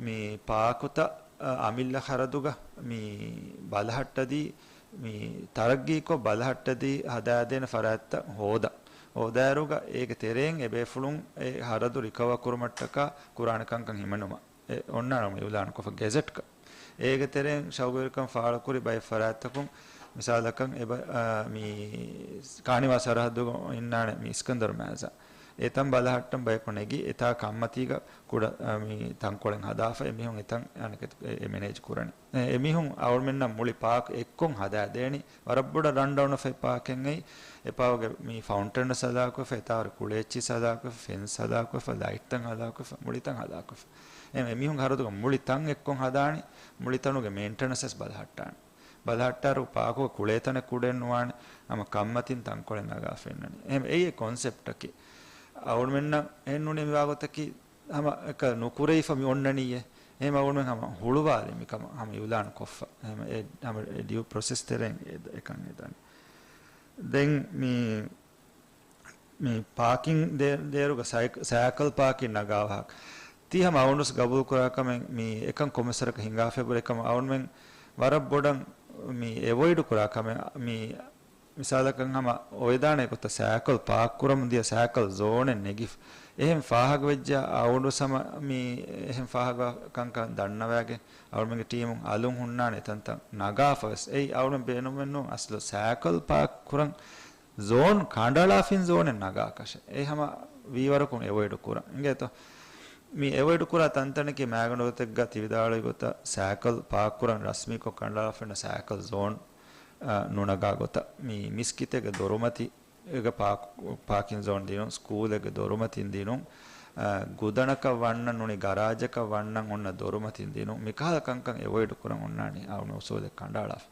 މި ޕާކުތައް، އަ، އަމިއްލަ ޚަރަދުގަ މި ބަލަހައްޓަދީ، މި ތަރައްގީކޮށް ބަލަހައްޓަދީ ހަދާދޭނެ ފަރާތްތައް ހޯދަން. ހޯދާއިރުގަ އޭގެ ތެރެއިން އެބޭފުޅުން އެ ޚަރަދު ރިކަވަރ ކުރުމަށްޓަކާ ކުރާނެ ކަންކަން ހިމެނުމަށް. އެ އޮންނާނަމަ އިއުލާންކޮށްފަ ގެޒެޓްގަ. އޭގެ ތެރެއިން ޝައުގުވެރިކަން ފާޅުކުރި ބައެއް ފަރާތްތަކުން މިސާލަކަށް އެބަ، އާ، މި ކާނިވާ ސަރަހައްދުގަ އިންނާނެ މި އިސްކަންދަރު މާޒާ. އެތަން ބަލަހައްޓަން ބަޔަކު ނެގި، އެތާ ކަންމަތީގަ ކުޑަ، އާ، މި ތަންކޮޅެއް ހަދާފަ، އެމީހުން އެތަން އަނެކެތި އެ، އެ މެނޭޖް ކުރަނީ. އެ، އެމީހުން އަޅުމެންނަށް މުޅި ޕާކް އެއްކޮށް ހަދާދޭނީ. ވަރަށް ބޮޑަށް ރަންޑައުން އޮފް އެ ޕާކެއް އެއީ. އެ ޕާކްގެ މި ފައުންޓެން ވެސް ހަލާކުވެފަ، އެތާ ހުރި ކުޅޭއްޗިސް ހަލާކުވެފަ، ފެންސް ހަލާކުވެފަ، ލައިޓްތައް ހަލާކުވެފަ، މުޅި ތަން ހަލާކުވެފަ. އެ، އެމީހުންގެ ޚަރަދުގަ މުޅި ތަން އެއްކޮށް ހަދާނީ، މުޅި ތަނުގެ މެއިންޓެނަންސް ވެސް ބަލަހައްޓާނެ. ބަލަހައްޓާރު ޕާކުގަ ކުޅޭތަނެއް ކުޑެއް ނުވާނެ، ހަމަ ކަންމަތިން ތަންކޮޅެއް ނަގާފަ އިންނަނީ. އެހެން އެއީ ކޮންސެޕްޓަކީ. އަޅުމެންނަށް އެހެން ނޫނީ މިވާގޮތަކީ ހަމަ އެކަން ނުކުރެވިފަ މި އޮންނަނީއޭ. އެހެން އަޅުމެން ހަމަ ހުޅުވާލި މިކަމަށް ހަމަ އިއުލާން ކޮށްފަ. އެހެން އެ، ހަމަ އެ ޑިއު ޕްރޮސެސް ތެރެއިން އެ، އެކަން ހެދަނީ. ދެން މި މި ޕާކިން ދޭ-، ދޭރުގަ ސައި-، ސައިކަލް ޕާކިން ނަގާ ވާހަކަ. ތީ ހަމަ އަޅުން ވެސް ގަބޫލު ކުރާ ކަމެއް މި އެކަން ކޮންމެސް ވަރަކަށް ހިނގާފައި ބުރޭ ކަމަށް އަޅުމެން ވަރަށް ބޮޑަށް މި އެވޮއިޑް ކުރާ ކަމެއް މި މިސާލަކަށް ހަމަ އޮވެދާނެ ގޮތަށް ސައިކަލް ޕާކް ކުރަމުން ދިޔަ ސައިކަލް ޒޯނެއް ނެގިފަ. އެހެން ފާހަގަވެއްޖާ އަޅުން ވެސް ހަމަ މި އެހެން ފާހަގަ ކަންކަން ދަންނަވައިގެން އަޅުމެންގެ ޓީމުން އަލުން ހުންނާނެ އެތަންތަން ނަގާފަ ވެސް. އެއީ އަޅުމެން ބޭނުމެއް ނޫން އަސްލު ސައިކަލް ޕާކް ކުރަން ޒޯން ކަނޑައަޅާފިން ޒޯނެއް ނަގާކަށެއް. އެ ހަމަ ވީވަރަކުން އެވޮއިޑް ކުރަން. އިނގޭތޯ؟ މި އެވޮއިޑް ކުރާ ތަންތަނަކީ މައިގަނޑު ގޮތެއްގަ ތި ވިދާޅުވި ގޮތަށް ސައިކަލް ޕާކް ކުރަން ރަސްމީކޮށް ކަނޑައަޅާފަ އިންނަ ސައިކަލް ޒޯން، އަ، ނުނަގާ ގޮތަށް. މި މިސްކިތެއްގެ ދޮރުމަތި ގެ ޕާކް، ޕާކިން ޒޯން ދިނުން، ސްކޫލެއްގެ ދޮރުމަތިން ދިނުން، އަ، ގުދަނަކަށް ވަންނަން ނޫނީ ގަރާޖަކަށް ވަންނަން އޮންނަ ދޮރުމަތިން ދިނުން، މިކަހަލަ ކަންކަން އެވޮއިޑް ކުރަން އޮންނާނީ އަޅުގަނޑު އުސޫލެއް ކަނޑައަޅާފަ.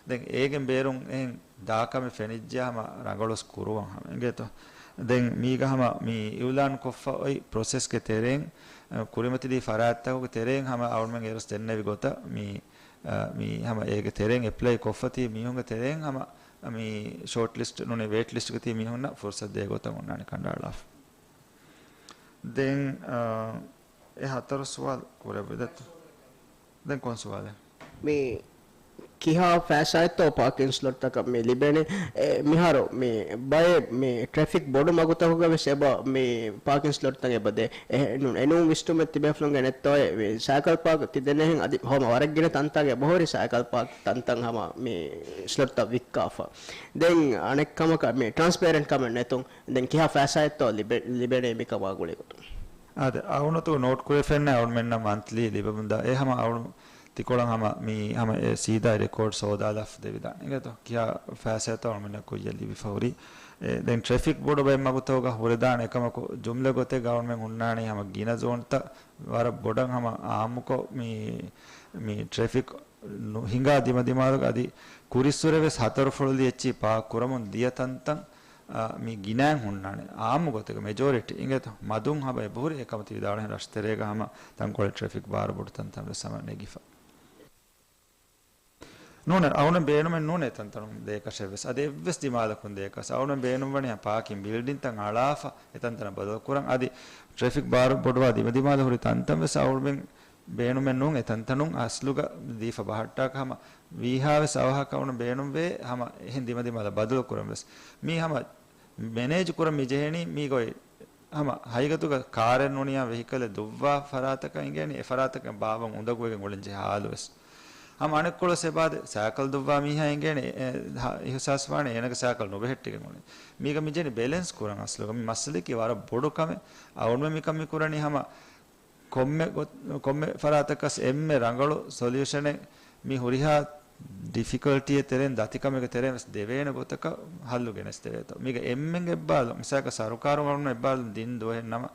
ދެން އޭގެން ބޭރުން އެހެން ދާ ކަމެއް ފެނިއްޖެ ހަމަ ރަނގަޅުވެސް ކުރުވަން ހަމަ އިނގޭތޯ. ދެން މީގަ ހަމަ މި އިއުލާން ކޮށްފަ އޮތް ޕްރޮސެސްގެ ތެރެއިން، އަ، ކުރިމަތިލީ ފަރާތްތަކުގެ ތެރެއިން ހަމަ އަޅުމެން އޭރުސް ދެންނެވި ގޮތަށް މި، އަ، މި ހަމަ އޭގެ ތެރެއިން އެޕްލައި ކޮށްފަ ތިބި މީހުންގެ ތެރެއިން ހަމަ މި ޝޯޓް ލިސްޓް ނޫނީ ވޭޓް ލިސްޓްގަ ތިބި މީހުންނަށް ފުރުސަތު ދޭ ގޮތަށް އޮންނާނެ ކަނޑައަޅާފަ. ދެން، އާ، އެ ހަތަރު ސުވާލު ކުރެއްވި ދެއްތޯ؟ ދެން ކޮން ސުވާލެއް؟ މި ކިހާ ފައިސާއެއްތޯ ޕާކިން ސްލޮޓްތަކަށް މި ލިބެނީ؟ އެ، މިހާރު މި ބައެއް މި ޓްރެފިކް ބޮޑު މަގުތަކުގަ ވެސް އެބަ މި ޕާކިން ސްލޮޓްތައް އެބަ ދޭ. އެ، ނޫން، އެނޫން ވިސްނުމެއް ތިބޭފުޅުންގެ ނެތްތޯއޭ؟ މި ސައިކަލް ޕާކް ތި ދެނެހެން އަދި ހޯމަ ވަރަށް ގިނަ ތަންތާގެ އެބަހުރި ސައިކަލް ޕާކް ތަންތަން ހަމަ މި ސްލޮޓްތައް ވިއްކާފަ. ދެން އަނެއް ކަމަކަށް މި ޓްރާންސްޕޭރެންޓް ކަމެއް ނެތުން. ދެން ކިހާ ފައިސާއެއްތޯ ލިބެ-، ލިބެނީ މިކަމާ ގުޅިގޮތުން؟ އާދެ، އަޅުނަތު ނޯޓް ކުރެފެންނަ އަޅުމެންނަށް މަންތްލީ ލިބެމުންދާ އެ ހަމަ އަޅު ތިކޮޅަށް ހަމަ މި ހަމަ އެ ސީދާ ރެކޯޑް ހޯދާލާފަ ދެވިދާނެ. އިނގޭތޯ؟ ކިހާ ފައިސާތޯ އަޅުމެންނަށް ކުއްޔަށް ލިބިފަ ހުރީ. އެ، ދެން ޓްރެފިކް ބޮޑު ބައެއް މަގުތަކުގަ ހުރެދާނެ އެކަމަކު ޖުމްލަ ގޮތެއްގަ އަޅުމެން ހުންނާނީ ހަމަ ގިނަ ޒޯންތައް ވަރަށް ބޮޑަށް ހަމަ އާއްމުކޮށް މި، މި ޓްރެފިކް ނު-، ހިނގާ ދިމަދިމާލުގަ އަދި ކުރިއްސުރެ ވެސް ހަތަރު ފުޅުލި އެއްޗި ޕާކް ކުރަމުން ދިޔަ ތަންތަން، އާ، މި ގިނައިން ހުންނާނެ. އާއްމު ގޮތެއްގަ މެޖޯރިޓީ އިނގޭތޯ؟ މަދުން ހަމަ އެބަހުރި އެކަމަ ތި ވިދާޅުވިހެން ރަށުތެރޭގަ ހަމަ ތަންކޮޅެއް ޓްރެފިކް ބާރު ބޮޑު ތަންތަން ވެސް ހަމަ ނެގިފަ. ނޫނެ، އަޅުން ބޭނުމެއް ނޫނޭ އެތަންތަނުން ދޭކަށެއް ވެސް. އަދި އެއްވެސް ދިމާލަކުން ދޭކަށް. އަޅުން ބޭނުންވަނީ ޕާކިން ބިލްޑިންތައް އަޅާފަ އެތަންތަނަށް ބަދަލު ކުރަން. އަދި ޓްރެފިކް ބާރު ބޮޑުވާ ދިމަދިމާލު ހުރި ތަންތަން ވެސް އަޅުމެން ބޭނުމެއް ނޫން އެތަންތަނުން އަސްލުގަ ދީފަ ބަހައްޓާކަށް ހަމަ ވީހާވެސް އަވަހަކަށް އަޅުން ބޭނުންވޭ ހަމަ އެހެން ދިމަދިމާލަށް ބަދަލު ކުރަން ވެސް. މީ ހަމަ މެނޭޖް ކުރަން މި ޖެހެނީ މީގޮތް ހަމަ ހަގީގަތުގަ ކާރެއް ނޫނިޔާ ވެހިކަލެއް ދުއްވާ ފަރާތަކަށް އިނގޭނީ އެ ފަރާތަކަށް ބާވަން އުނދަގޫވެގެން އުޅެން ޖެހޭ ހާލު ވެސް. ހަމަ އަނެއްކޮޅު ސެބާދެ ސައިކަލް ދުއްވާ މީހާ އިނގޭނީ އެ، އެ، ހަ-، އިހުސާސް ވާނެ އޭނަގެ ސައިކަލް ނުބެހެއްޓިގެން އުޅެން. މީގަ މި ޖެހެނީ ބެލެންސް ކުރަން އަސްލުގަ. މި މައްސަލައަކީ ވަރަށް ބޮޑު ކަމެއް. އަޅުމެން މިކަން މި ކުރަނީ ހަމަ ކޮންމެ ގޮ-، ކޮންމެ ފަރާތަކަސް އެންމެ ރަނގަޅު ސޮލިއުޝަނެއް މި ހުރިހާ ޑިފިކަލްޓީއެއް ތެރެއިން ދަތިކަމެއްގެ ތެރެއިން ވެސް ދެވޭނެ ގޮތަކަށް ހައްލު ގެނެސްދެވޭތޯ. މީގަ އެންމެން އެއްބާލު، މިސާލަކަށް ސަރުކާރުން އަޅުން އެއްބާލު ދިން ދުވަހެއް ނަމަ،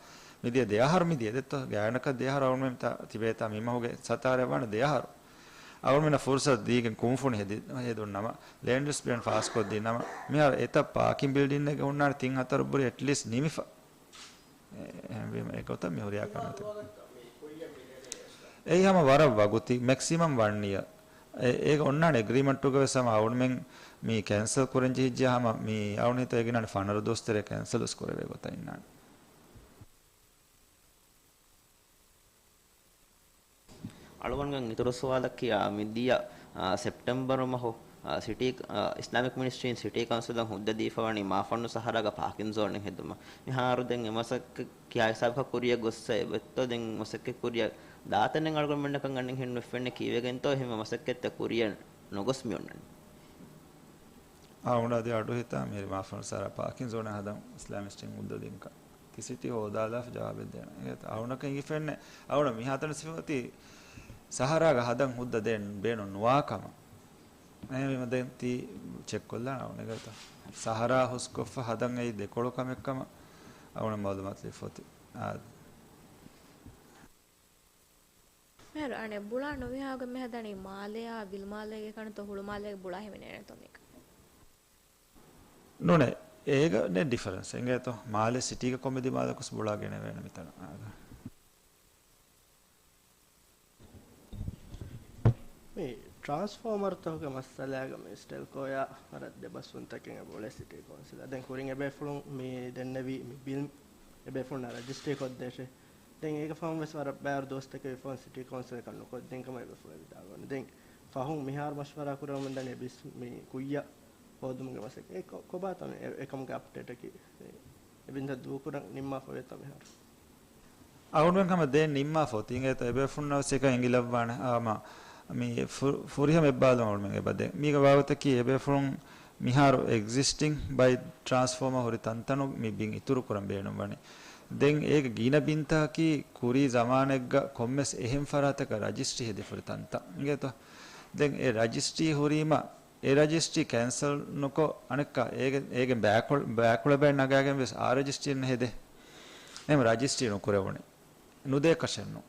މިދިޔަ ދެއަހަރު މިދިޔަ ދެއްތޯ، ގާތްގަނޑަކަށް ދެއަހަރު އަޅުން ތިބޭތާ މިމަހުގެ ސަތާރަ ވާނެ ދެއަހަރު. އަޅުމެންނަށް ފުރުސަތު ދީގެން ކުންފުނި ހެދި-، ހެދުން ނަމަ، ލޭންޑް ޔޫސް ޕްލޭން ފާސްކޮށްދިން ނަމަ، މިހާރު އެތައް ޕާކިން ބިލްޑިންއެއްގެ ހުންނާނެ ތިން ހަތަރު ބުރި އެޓްލީސްޓް ނިމިފަ. އެ-، އެހެންވީމަ އެގޮތަށް މި ހުރިހާ ކަމެއް އެއީ ހަމަ ވަރަށް ވަގުތީ، މެކްސިމަމް ވަން އިޔަރ. އެ-، އޭގަ އޮންނާނެ އެގްރީމަންޓުގަ ވެސް ހަމަ އަޅުމެން މި ކެންސަލް ކުރަން ޖެހިއްޖެ ހަމަ މި އަޅުން ހިތަށް އެގިނަން ފަނަރަ ދުވަސް ތެރޭ ކެންސަލް ވެސް ކުރެވޭ ގޮތަށް އިންނާނެ. އަޅުގަނޑުގެ އިތުރު ސުވާލަކީ، އާ، މިދިޔަ، އާ، ސެޕްޓެމްބަރު މަހު، އާ، ސިޓީ، އާ، އިސްލާމިކް މިނިސްޓްރީން ސިޓީ ކައުންސިލަށް ހުއްދަ ދީފަވަނީ މާފަންނު ސަހަރާގަ ޕާކިން ޒޯނެއް ހެދުމަށް. މިހާރު ދެން އެ މަސައްކަތް ކިހާ ހިސާބަކަށް ކުރިއަށް ގޮއްސަ އެބައޮތްތޯ؟ ދެން މަސައްކަތް ކުރިއަށް ދާތަނެއް އަޅުގަނޑުމެންނަކަށް އަންނަން ހެން ނުފެންނެ ކީއްވެގެންތޯ؟ އެހެންވެ މަސައްކަތްތައް ކުރިއަށް ނުގޮސް މި އޮންނަނީ. އާ، އަޅުގަނޑު އަދި އަޑު ހިތާ މިހިރީ މާފަންނު ސަހަރާ ޕާކިން ޒޯނެއް ހަދަން އިސްލާމިކް މިނިސްޓްރީން ހުއްދަ ދިންކަން. ތި ސިޓީ ހޯދާލާފަ ޖަވާބެއް ދޭނަން. އެ އަޅުނަކަށް އިނގިފެންނެ، އަޅުނަށް މިހާތަނަށް ސިފަ އޮތީ ސަހަރާގަ ހަދަން ހުއްދަ ދޭން ބޭނުން ނުވާ ކަމަށް. އެހެންވީމަ ދެން ތި ޗެކް ކޮށްލާނަން އަޅުނެގޭތޯ. ސަހަރާ ހުސްކޮށްފަ ހަދަން އެއީ ދެކޮޅު ކަމެއް ކަމަށް އަޅުނަށް މައުލޫމާތު ލިބިފަ އޮތީ. އާ. މިހާރު އަނެއް ބުޅާ ނުވިހާގަ މިހަދަނީ މާލެއާ ވިލްމާލޭގެ ކަންތޯ ހުޅުމާލޭގެ ބުޅާ ހިމެނޭނެތޯ މީގަ؟ ނޫނޭ، އޭގަ ނެއް ޑިފަރެންސް އިނގޭތޯ. މާލެ ސިޓީގަ ކޮމެދި މާލަކުސް ބުޅާ ގެނެވޭނެ މިތަނަށް. މި ޓްރާންސްފޯމަރުތަކުގެ މައްސަލާގަ މި ސްޓެލްކޯޔާ ވަރަށް ދެބަސްވުންތަކެއް އެބަ އުޅޭ ސިޓީ ކައުންސިލަށް. ދެން ކުރިން އެބޭފުޅުން މި ދެންނެވީ މި ބިލް އެބޭފުޅުންނާ ރަޖިސްޓްރީ ކޮށްދޭށޭ. ދެން އޭގެ ފަހުން ވެސް ވަރަށް ބައިވަރު ދުވަސްތަކެއް ވެފަހުން ސިޓީ ކައުންސިލަކަށް ނުކޮށްދިން ކަމަށް އެބޭފުޅުން ވިދާޅުވަނީ. ދެން ފަހުން މިހާރު މަޝްވަރާ ކުރަމުން ދަނީ ބިސް މި ކުއްޔަށް ހޯދުމުގެ މަސައްކަތް. އެ ކޮ-، ކޮބާތޯ އެ-، އެކަމުގެ އަޕްޑޭޓަކީ؟ އެ ބިންތައް ދޫކުރަން ނިންމާފަ ވޭތޯ މިހާރު؟ އަޅުމެން ހަމަ ދޭން ނިންމާފަ އޮތީ އިނގޭތޯ އެބޭފުޅުންނަށް ވެސް އެކަން އެނގިލައްވާނެ. އާ، މަ-، މި ފު-، ފުރިހަމަ އެއްބާލުން އަޅުމެން އެބަ ދޭ. މީގެ ބާވަތަކީ އެބޭފުޅުން މިހާރު އެގްޒިސްޓިން ބައި ޓްރާންސްފޯމަރ ހުރި ތަންތަނުން މި ބިން އިތުރު ކުރަން ބޭނުންވަނީ. ދެން އޭގެ ގިނަ ބިންތަކަކީ ކުރީ ޒަމާނެއްގަ ކޮންމެސް އެހެން ފަރާތަކަށް ރަޖިސްޓްރީ ހެދިފަ ހުރި ތަންތަން އިނގޭތޯ. ދެން އެ ރަޖިސްޓްރީ ހުރީމަ އެ ރަޖިސްޓްރީ ކެންސަލް ނުކޮށް، އަނެއްކާ އޭގެ، އޭގެ ބައިކޮޅު-، ބައިކޮޅަށް ނަގާގެން ވެސް އާ ރަޖިސްޓްރީއެއް ނެހެދޭ. އެހެން ރަޖިސްޓްރީ ނުކުރެވުނީ. ނުދޭކަށެއްނު.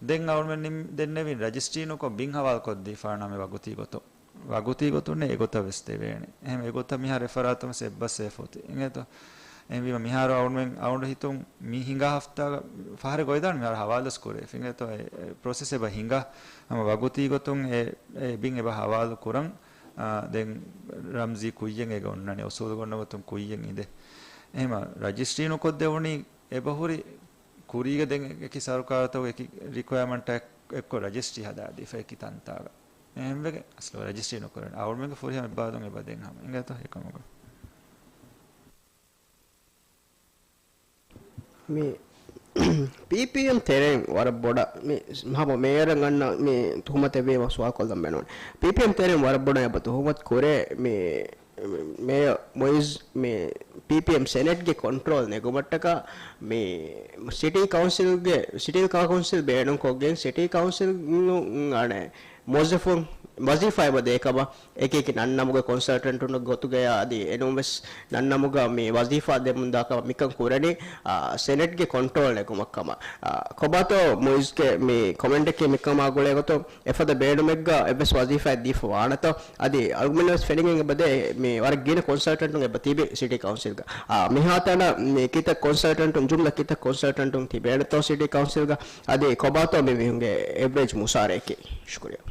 ދެން އަޅުމެން ނިން-، ދެންނެވިން ރަޖިސްޓްރީ ނުކޮށް ބިން ހަވާލުކޮށްދީފާނަމެ ވަގުތީ ގޮތުން. ވަގުތީ ގޮތުން އެގޮތަށް ވެސް ދެވޭނެ. އެހެން އެގޮތަށް މިހާރު އެފަރާތުން ވެސް އެއްބަސްވެފަ އޮތީ. އިނގޭތޯ؟ އެހެންވީމަ މިހާރު އަޅުމެން އަޅުގަނޑު ހިތުން މި ހިނގާ ހަފްތާގަ ފަހަރެއް ގޮވިދާނެ މިހާރު ހަވާލުވެސް ކުރޭ. އިނގޭތޯ؟ އެ، އެ ޕްރޮސެސް އެބަ ހިނގާ. ހަމަ ވަގުތީ ގޮތުން އެ، އެ ބިން އެބަ ހަވާލު ކުރަން. އާ، ދެން ރަމްޒީ ކުއްޔެއް އޭގަ އޮންނަނީ، އުސޫލު ގޮންނަ ގޮތުން ކުއްޔެއް އިނދެ. އެހެމަ ރަޖިސްޓްރީ ނުކޮށްދެވުނީ އެބަހުރި ކުރީގަ ދެން އެކި ސަރުކާރުތަކުގެ އެކި ރިކުއަރމަންޓާ އެއްކޮށް ރަޖިސްޓްރީ ހަދާދީފަ އެކި ތަންތާގަ. އެހެންވެގެން އަސްލު ރަޖިސްޓްރީ ނުކުރަން. އަޅުމެންގެ ފުރިހަމަ އެއްބާލުން އެބަ ދެން ހަމަ އިނގޭތޯ އެކަމުގަ. މި ޕީޕީއެމް ތެރެއިން ވަރަށް ބޮޑަށް މި ހަމަ މޭޔަރަށް އަންނަ މި ތުހުމަތެއް ވީމަ ސުވާލު ކޮށްލަން ބޭނުން. ޕީޕީއެމް ތެރެއިން ވަރަށް ބޮޑަށް އެބަ ތުހުމަތު ކުރޭ މި މޭޔަރ މުއިޒް މި ޕީޕީއެމް ސެނެޓްގެ ކޮންޓްރޯލް ނެގުމަށްޓަކާ މި ސިޓީ ކައުންސިލްގެ، ސިޓީ ކައުންސިލް ބޭނުންކޮށްގެން ސިޓީ ކައުންސިލް އަނެއް މުވައްޒަފުން ވަޒީފާ އެބަ ދޭ ކަމަށް އެކި އެކި ނަންނަމުގެ ކޮންސަލްޓެންޓުންގެ ގޮތުގަޔާ އަދި އެނޫން ވެސް ނަންނަމުގަ މި ވަޒީފާ ދެމުންދާ ކަމަށް މިކަން ކުރަނީ، އާ، ސެނެޓްގެ ކޮންޓްރޯލް ނެގުމަށް ކަމަށް. އާ، ކޮބާތޯ މުއިޒްގެ މި ކޮމެންޓަކީ މިކަމާ ގުޅޭ ގޮތުން އެފަދަ ބޭނުމެއްގަ އެއްވެސް ވަޒީފާއެއް ދީފަ ވާނެތޯ؟ އަދި އަޅުގަނޑަށް ވެސް ފެނިގެން އެބަދޭ މި ވަރަށް ގިނަ ކޮންސަލްޓެންޓުން އެބަ ތިބި ސިޓީ ކައުންސިލްގަ. އާ، މިހާތަނަށް މި ކިތައް ކޮންސަލްޓެންޓުން، ޖުމްލަ ކިތައް ކޮންސަލްޓެންޓުން ތިބޭނެތޯ ސިޓީ ކައުންސިލްގަ؟ އަދި ކޮބާތޯ މި މީހުންގެ އެވްރޭޖް މުސާރައަކީ؟ ޝުކުރިއްޔާ.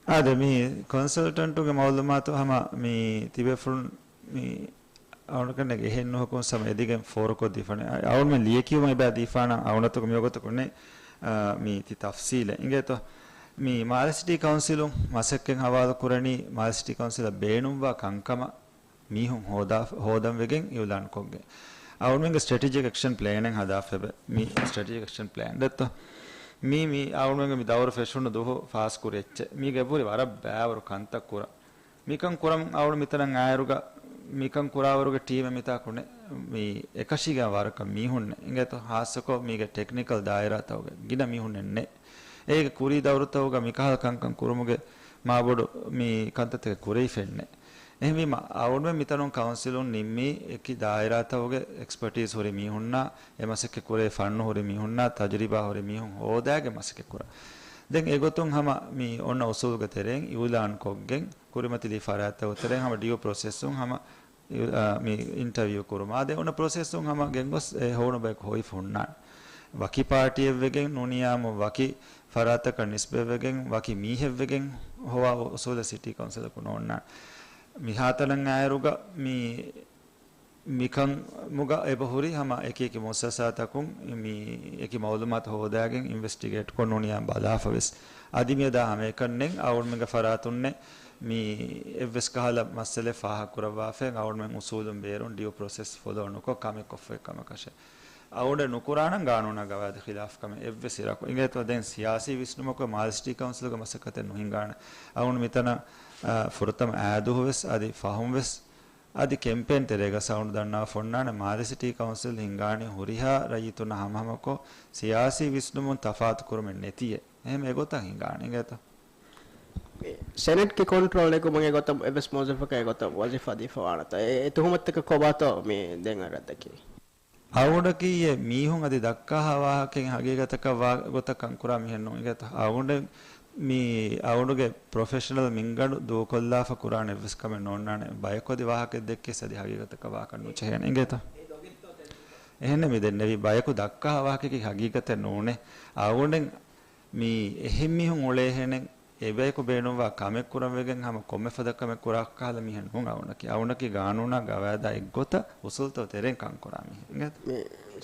އާދެ، މި ކޮންސަލްޓެންޓުގެ މައުލޫމާތު ހަމަ މި ތިބޭފުޅުން މި އަޅުގަނޑުމެންގެ އެހެން ނުހުކުން ސަމަ އެދިގެން ފޯރުކޮށްދީފާނެ. އަ-، އަޅުގަނޑުމެން ލިޔެކިޔުމަށް އެބަ ދީފާނަން އަޅުގަނޑުތަކު މިވަގުތަކު ނެ، އާ، މި ތި ތަފްސީލެއް އިނގޭތޯ. މި މާލެ ސިޓީ ކައުންސިލުން މަސައްކަތް ހަވާލު ކުރަނީ މާލެ ސިޓީ ކައުންސިލަށް ބޭނުންވާ ކަންކަމަށް މީހުން ހޯދާ-، ހޯދަން ވެގެން އިއުލާން ކޮށްގެން. އަޅުގަނޑުމެންގެ ސްޓްރެޓެޖިކް އެކްޝަން ޕްލޭނެއް ހަދާފައި މި ސްޓްރެޓެޖިކް އެކްޝަން ޕްލޭން ދެއްތޯ. މީ، މީ އަޅުގަނޑުމެންގެ މި ދައުރު ފެށުނު ދުވަހު ފާސް ކުރި އެއްޗެއް. މީގެ އެބަހުރި ވަރަށް ބައިވަރު ކަންތައް ކުރަން. މިކަން ކުރަން އަޅުގަނޑު މިތަނަށް އާއިރުގަ މިކަން ކުރާވަރުގެ ޓީމެއް މިތާކު ނެ-، މި އެކަށީގެން ވަރަކަށް މީހުންނެއް އިނގޭތޯ. ހާއްސަކޮށް މީގެ ޓެކްނިކަލް ދާއިރާތަކުގެ ގިނަ މީހުންނެއް ނެ. އޭގެ ކުރީ ދައުރުތަކުގަ މިކަހަލަ ކަންކަން ކުރުމުގެ މާބޮޑު މި ކަންތައްތަކެއް ކުރެވިފައެއްނެ. އެހެންވީމަ، އަޅުގަނޑުމެން މިތަނުން ކައުންސިލުން ނިންމީ އެކި ދާއިރާތަކުގެ އެކްސްޕަޓީސް ހުރި މީހުންނާ، އެ މަސައްކަތް ކުރޭ ފަންނު ހުރި މީހުންނާ، ތަޖުރިބާ ހުރި މީހުން ހޯދާގެން މަސައްކަތް ކުރަން. ދެން އެގޮތުން ހަމަ މި އޮންނަ އުސޫލުގެ ތެރެއިން އިއުލާން ކޮށްގެން، ކުރިމަތިލީ ފަރާތްތަކުގެ ތެރެއިން ހަމަ ޑިއު ޕްރޮސެސުން ހަމަ އާ، މި އިންޓަވިއު ކުރުމާ ދެ އޮންނަ ޕްރޮސެސުން ހަމަ ގެންގޮސް އެ ހޮވުނު ބަޔަކު ހޮވިފަ ހުންނާނެ. ވަކި ޕާޓީއެއްވެގެން ނޫނިއްޔާމު ވަކި ފަރާތަކަށް ނިސްބަތްވެގެން ވަކި މީހެއްވެގެން ހޮވާ އުސޫލެއް ސިޓީ ކައުންސިލަކު ނޯންނާނެ. މިހާތަނަށް އާއިރުގަ މި މިކަންމުގަ އެބަހުރި ހަމަ އެކި އެކި މުއައްސަސާތަކުން މި އެކި މައުލޫމާތު ހޯދާގެން އިންވެސްޓިގޭޓްކޮށް ނޫނިއްޔާ ބަލާފަ ވެސް. އަދި މިއަދާ ހަމައެކަންނެއް އަޅުގަނޑުމެންގެ ފަރާތުންނެއް މި އެއްވެސް ކަހަލަ މައްސަލައެއް ފާހަގަކުރައްވާފައި އަޅުގަނޑުމެން އުސޫލުން ބޭރުން ޑިއު ޕްރޮސެސް ފޮލޯ ނުކޮށް ކަމެއް ކޮށްފައި ކަމަކަށެއް. އަޅުގަނޑު ނުކުރާނަން ގާނޫނާ ގަވާއިދު ޚިލާފު ކަމެއް އެއްވެސް އިރަކު. އިނގޭތޯ ދެން ސިޔާސީ ވިސްނުމަކު މާލެ ސިޓީ ކައުންސިލްގެ މަސައްކަތެއް ނުހިނގާނެ. އަޅުގަނޑު މިތަނަށް، އާ، ފުރަތަމަ އާދުހު ވެސް އަދި ފަހުން ވެސް އަދި ކެމްޕޭން ތެރޭގަ އަޅުގަނޑު ދަންނަވާފަ އޮންނާނެ މާލެ ސިޓީ ކައުންސިލް ހިންގާނީ ހުރިހާ ރައްޔިތުންނާ ހަމަހަމަކޮށް ސިޔާސީ ވިސްނުމުން ތަފާތު ކުރުމެއް ނެތިއެ. އެހެން އެގޮތަށް ހިނގާނެ އިނގޭތޯ. ސެނެޓްގެ ކޮންޓްރޯލް ނެގުމުގެ ގޮތަށް އެއްވެސް މުވައްޒަފަކަށް އެގޮތަށް ވަޒީފާ ދީފަ ވާނެތަ؟ އެ، އެ ތުހުމަތުތަކަށް ކޮބާތޯ މި ދެން ރައްދަކީ؟ އަޅުގަނޑަކީ މީހުން އަދި ދައްކާހާ ވާހަކައިން ހަގީގަތަކަށް ވާ ގޮތަށް ކަންކުރާ މީހެއް ނޫން އިނގޭތަ؟ އަޅުގަނޑެއް މީ އަޅުގަނޑުގެ ޕްރޮފެޝަނަލް މިންގަނޑު ދޫކޮށްލާފަ ކުރާނެ އެއްވެސް ކަމެއް ނޯންނާނެ. ބަޔަކު އަދި ވާހަކައެއް ދެއްކިޔަސް އަދި ހަގީގަތަކަށް ވާކަށް ނުޖެހޭނެ އިނގޭތަ؟ އެހެންނެއް މި ދެންނެވީ ބަޔަކު ދައްކާ ވާހަކައަކީ ހަގީގަތެއް ނޫނޭ. އަޅުގަނޑެއް މީ އެހެން މީހުން އުޅޭހެނެއް އެބަޔަކު ބޭނުންވާ ކަމެއް ކުރަން ވެގެން ހަމަ ކޮންމެ ފަދަ ކަމެއް ކުރާ ކަހަލަ މީހެއް ނޫން އަޅުގަނޑަކީ. އަޅުގަނޑަކީ ގާނޫނާ ގަވާއިދާ އެއްގޮތަށް އުސޫލުތައް ތެރެއިން ކަންކުރާ މީހެއް އިނގޭތަ؟ މި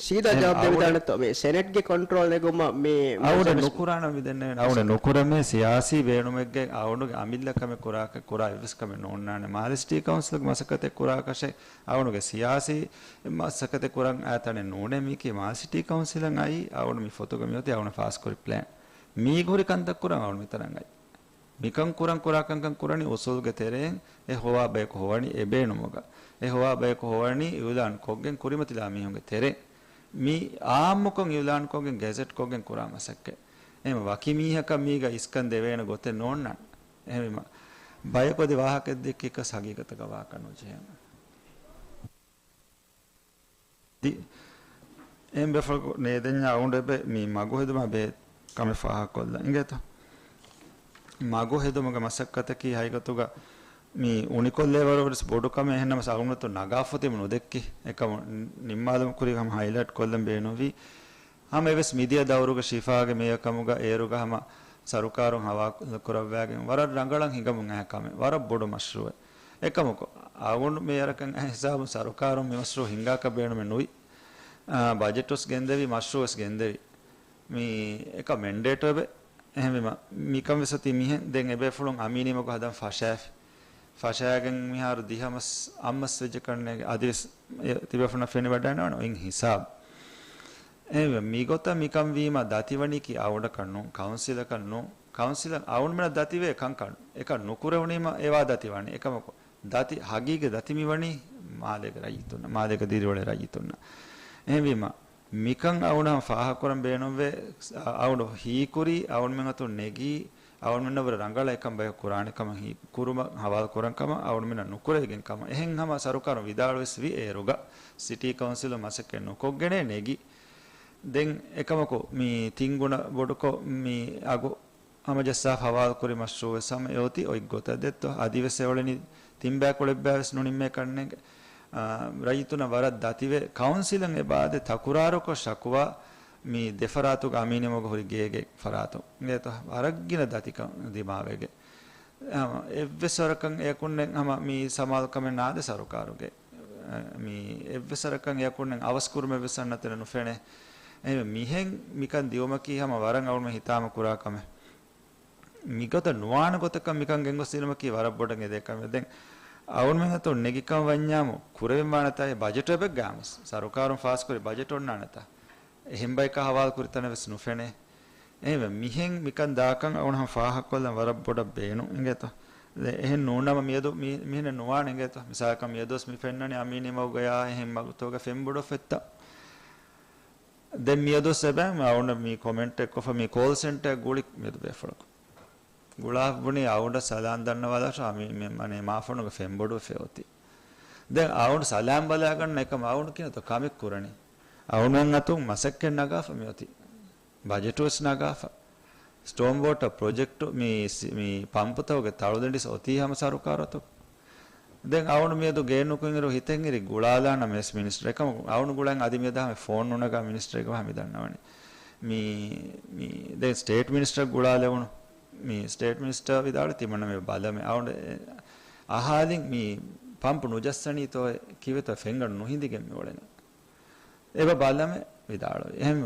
ސީދާ އެހެން ޖަވާބު އަޅުގަނޑު ދެވިދާނެތޯ؟ މި ސެނެޓްގެ ކޮންޓްރޯލް ނެގުމަށް މި އަޅުގަނޑު މަޖިލިސް ނުކުރާނަ މި ދެންނެވި. އަޅުގަނޑު ނުކުރަމޭ ސިޔާސީ ބޭނުމެއްގެ އަޅުގަނޑުގެ އަމިއްލަ ކަމެއް ކުރާ، ކުރާ އެއްވެސް ކަމެއް ނޯންނާނެ. މާލެ ސިޓީ ކައުންސިލުގެ މަސައްކަތެއް ކުރާކަށެއް އަޅުގަނޑުގެ ސިޔާސީ މަސައްކަތެއް ކުރަން އާ ތަނެއް ނޫނޭ. މީކީ މާލެ ސިޓީ ކައުންސިލަށް އައީ އަޅުގަނޑު މި ފޮތުގަ މިއޮތީ އަޅުގަނޑު ފާސްކުރި ޕްލޭން. މީގެ ހުރި ކަންތައް ކުރަން އަޅުގަނޑު މިތަނަށް އައީ. މިކަން ކުރަން ކުރާ ކަންކަން ކުރަނީ އުސޫލުގެ ތެރެއިން އެ ހޮވާ ބަޔަކު ހޮވަނީ އެ ބޭނުމުގަ. އެ ހޮވާ ބަޔަކު ހޮވަނީ އިއުލާން ކޮށްގެން ކުރިމަތިލާ މީހުންގެ ތެރެއިން. މި އާއްމުކޮށް އިއުލާން ކޮށްގެން ގެޒެޓް ކޮށްގެން ކުރާ މަސައްކަތް. އެހެން ވަކި މީހަކަށް މީގަ އިސްކަން ދެވޭނެ ގޮތެއް ނޯންނާނެ. އެހެންވީމަ ބަޔަކު އަދި ވާހަކައެއް ދެއްކިޔަސް ހަގީގަތަކަށް ވާކަށް ނުޖެހޭނެ. ދި-، އެހެން ބޭފުޅަކު ނޭދެންޏާ އަޅުގަނޑު އެބަ މި މަގު ހެދުމާ ބެހޭ ކަމެއް ފާހަގަކޮށްލަން އިނގޭތަ؟ މަގު ހެދުމުގެ މަސައްކަތަކީ ހަގީގަތުގަ މި އުނިކޮށްލޭ ވަރަށް ވެސް ބޮޑު ކަމެއް. އެހެންނަމަސް އަޅުގަނޑު ނަގާފަ ތިބުނު ދެއްކި އެކަމު ނިންމާލުމަށް ކުރީ ހަމަ ހައިލައިޓް ކޮށްލަން ބޭނުންވީ. ހަމަ އެވެސް މިދިޔަ ދައުރުގަ ޝިފާގެ މިއަކަމުގަ އޭރުގަ ހަމަ ސަރުކާރުން ހަވާލުކުރައްވާގެން ވަރަށް ރަނގަޅަށް ހިނގަމުން އައި ކަމެއް. ވަރަށް ބޮޑު މަޝްރޫއެއް. އެކަމަކު، އަޅުގަނޑު މި އަރަކަށް އައި ހިސާބުން ސަރުކާރުން މި މަޝްރޫއު ހިންގާކަށް ބޭނުމެއް ނުވި. އާ، ބަޖެޓުވެސް ގެންދެވި، މަޝްރޫއުވެސް ގެންދެވި. މި އެކަ މެންޑޭޓުވެ. އެހެންވީމަ، މިކަން ވެސް އޮތީ މިހެން. ދެން އެބޭފުޅުން އަމީނީމަގު ހަދަން ފަށާފި. ފަށާގެން މިހާރު ދިހަ މަސް އަށް މަސް ވެއްޖެ ކަންނޭގެ އަދިވެސް ތިބޭފުޅުން ފެނިވަޑައިންނަވަން އޮތް ހިސާބު. އެހެންވެ، މިގޮތަށް މިކަން ވީމަ، ދަތިވަނީކީ އަޅުގަނޑަކަށް ނޫން، ކައުންސިލަކަށް ނޫން. ކައުންސިލަށް އަޅުގަނޑުމެންނަށް ދަތިވޭ ކަންކަން އެކަން ނުކުރެވުނީމަ އެވާ ދަތިވާނެ. އެކަމަކު، ދަތި، ހަގީގަތް ދަތި މިވަނީ މާލޭގެ ރައްޔިތުންނަށް، މާލޭގެ ދިރިއުޅޭ ރައްޔިތުންނަށް. އެހެންވީމަ، މިކަން އަޅުގަނޑު ފާހަގަކުރަން ބޭނުންވޭ. އަޅުގަނޑު ހީކުރީ، އަޅުގަނޑުމެން އަތުން ނެގީ، އަޅުގަނޑުމެންނަށް ވުރެ ރަނގަޅަށް އެކަން ބަޔަކު ކުރާނެ ކަމަށް ހީ ކުރުމަށް ހަވާލު ކުރަން ކަމަށް އަޅުގަނޑުމެންނަށް ނުކުރެވިގެން ކަމަށް. އެހެން ހަމަ ސަރުކާރުން ވިދާޅުވެސް ވި އޭރުގަ، ސިޓީ ކައުންސިލުން މަސައްކަތް ނުކޮށްގެނޭ ނެގި. ދެން އެކަމަކު، މި ތިން ގުނަ ބޮޑުކޮށް މި އަގު ހަމަޖައްސާފަ ހަވާލު ކުރި މަޝްރޫއުވެސް ހަމަ އެއޮތީ އޮތް ގޮތަށް ދެއްތޯ. އަދިވެސް އެއުޅެނީ ތިން ބަޔަކު އުޅެ ބައިވެސް ނުނިންމޭ ކަންނޭނގެ. އާ، ރައްޔިތުންނަށް ވަރަށް ދަތިވެ، ކައުންސިލަށް އެބައާދެ ތަކުރާރުކޮށް ޝަކުވާ މި ދެފަރާތުގެ އަމީނީމަގު ހުރި ގޭގެ ފަރާތުން އިނގޭތޯ، ވަރަށް ގިނަ ދަތިކަން ދިމާވެގެ. ހަމަ އެއްވެސް ވަރަކަށް އެޔަކުންނެއް ހަމަ މި ސަމާލުކަމެއް ނާދޭ ސަރުކާރުގެ. މި އެއްވެސް ވަރަކަށް އެޔަކުންނެއް އަވަސް ކުރުމެއްވެސް އަންނަތެރެ ނުފެނޭ. އެހެންވެ މިހެން މިކަން ދިއުމަކީ ހަމަ ވަރަށް އަޅުގަނޑުމެން ހިތާމަ ކުރާ ކަމެއް. މިގޮތަށް ނުވާނެ ގޮތަކަށް މިކަން ގެންގޮސްދިނުމަކީ ވަރަށް ބޮޑަށް އެދޭ ކަމެއް. ދެން އަޅުގަނޑުމެން އަތުން ނެގިކަން ވަންޏާމު ކުރެވެންވާނެތާ އެ ބަޖެޓު އެބަ ގާމުސް ސަރުކާރުން ފާސްކުރި ބަޖެޓު އޮންނާނެތާ. އެހެން ބަޔަކާ ހަވާލު ކުރި ތަނެއް ވެސް ނުފެނޭ. އެހެންވެ މިހެން މިކަން ދާކަން އަޅުގަނޑު ހަމަ ފާހަގަކޮށްލަން ވަރަށް ބޮޑަށް ބޭނުން އިނގޭތޯ. އެހެން ނޫންނަމަ މިއަދު މި-، މިހެނެއް ނުވާނެ އިނގޭތޯ. މިސާލަކަށް މިއަދުވެސް މި ފެންނަނީ އަމީނީމަގުގަޔާ އެހެން މަގުތަކުގަ ފެންބޮޑު ފެއްތަ. ދެން މިއަދުވެސް އެބައި އަޅުގަނޑަށް މި ކޮމެންޓެއް ކޮށްފަ މި ކޯލް ސެންޓަރ ގުޅި މިއަދު ބޭފުޅަކު. ގުޅާ ބުނީ އަޅުގަނޑަށް ސަލާން ދަންނަވާލާށޯ އަމީ-، މި-، މަނޭ މާފަނުގެ ފެންބޮޑުވެފަ އޮތީ. ދެން އަޅުގަނޑު ސަލާން ބަލާގަންނަ އެކަމަ އަޅުގަނޑު ކިހިނެއްތޯ ކަމެއް ކުރަނީ. އަޅުގަނޑުމެން އަތުން މަސައްކަތް ނަގާފަ މިއޮތީ. ބަޖެޓުވެސް ނަގާފަ. ސްޓޯމް ވޯޓަ ޕްރޮޖެކްޓު މި ސި-، މި ޕަމްޕުތަކުގެ ތަޅުދަނޑިސް އޮތީ ހަމަ ސަރުކާރު އަތު. ދެން އަޅުގަނޑު މިއަދު ގެއިން ނުކުތް އިރު ހިތެއް އިރި ގުޅާލާނަމޭސް މިނިސްޓަރ. އެކަމަކު އަޅުގަނޑު ގުޅަން އަދި މިއަދާ ހަމަ ފޯން ނުނަގާ މިނިސްޓަރ އެކަމަ މި ދަންނަވަނީ. މި، މި ދެން ސްޓޭޓް މިނިސްޓަރ ގުޅާލެވުނު. މި ސްޓޭޓް މިނިސްޓަރ ވިދާޅު ތިމަންނަ މި ބަލަމެ. އަޅުގަނޑު އަހާލިން މި ޕަމްޕު ނުޖައްސަނީތޯ ކީއްވެތޯ ފެންގަނޑު ނުހިނދިގެން މި އުޅެނީ. އެބަ ބަލަމެ ވިދާޅުވި. އެހެން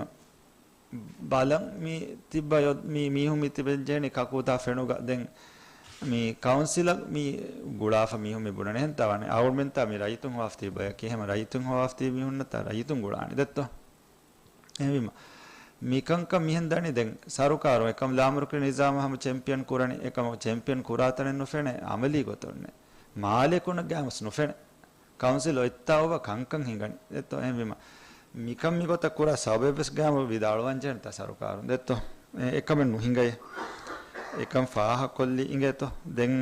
ބަލަން މި ތިއްބަ ޔޮ-، މި މީހުން މި ތިބެންޖެހެނީ ކަކޫތާ ފެނުގަ. ދެން މި ކައުންސިލަށް މި ގުޅާފަ މީހުން މި ބުނަނީ އެހެންތާ ވާނެ. އަޅުގަނޑުމެންތާ މި ރައްޔިތުން ހޮވާފަ ތިބި ބަޔަކީ. އެހެން ރައްޔިތުން ހޮވާފަ ތިބި މީހުންނަށްތާ ރައްޔިތުން ގުޅާނެ ދެއްތޯ. އެހެންވީމަ، މިކަންކަން މިހެން ދަނީ ދެން ސަރުކާރު އެކަމް ލާމުރުކި ނިޒާމަށް ހަމަ ޗެމްޕިއަން ކުރަނީ. އެކަމަކު ޗެމްޕިއަން ކުރާ ތަނެއް ނުފެނޭ އަމަލީ ގޮތުންނެއް. މާލޭ ކުނަށް ގާމުސް ނުފެނޭ. ކައުންސިލް އޮތްތާ އޮވާ ކަންކަން ހިނގަނީ. ދެއްތޯ؟ އެހެންވީމަ، މިކަން މިގޮތަށް ކުރާ ސަބަބެއްވެސް ގާމު ވިދާޅުވަންޖެހޭނެތާ ސަރުކާރުން. ދެއްތޯ؟ އެ-، އެކަމެއް ނުހިނގައޭ. އެކަން ފާހަކޮށްލި އިނގޭތޯ؟ ދެން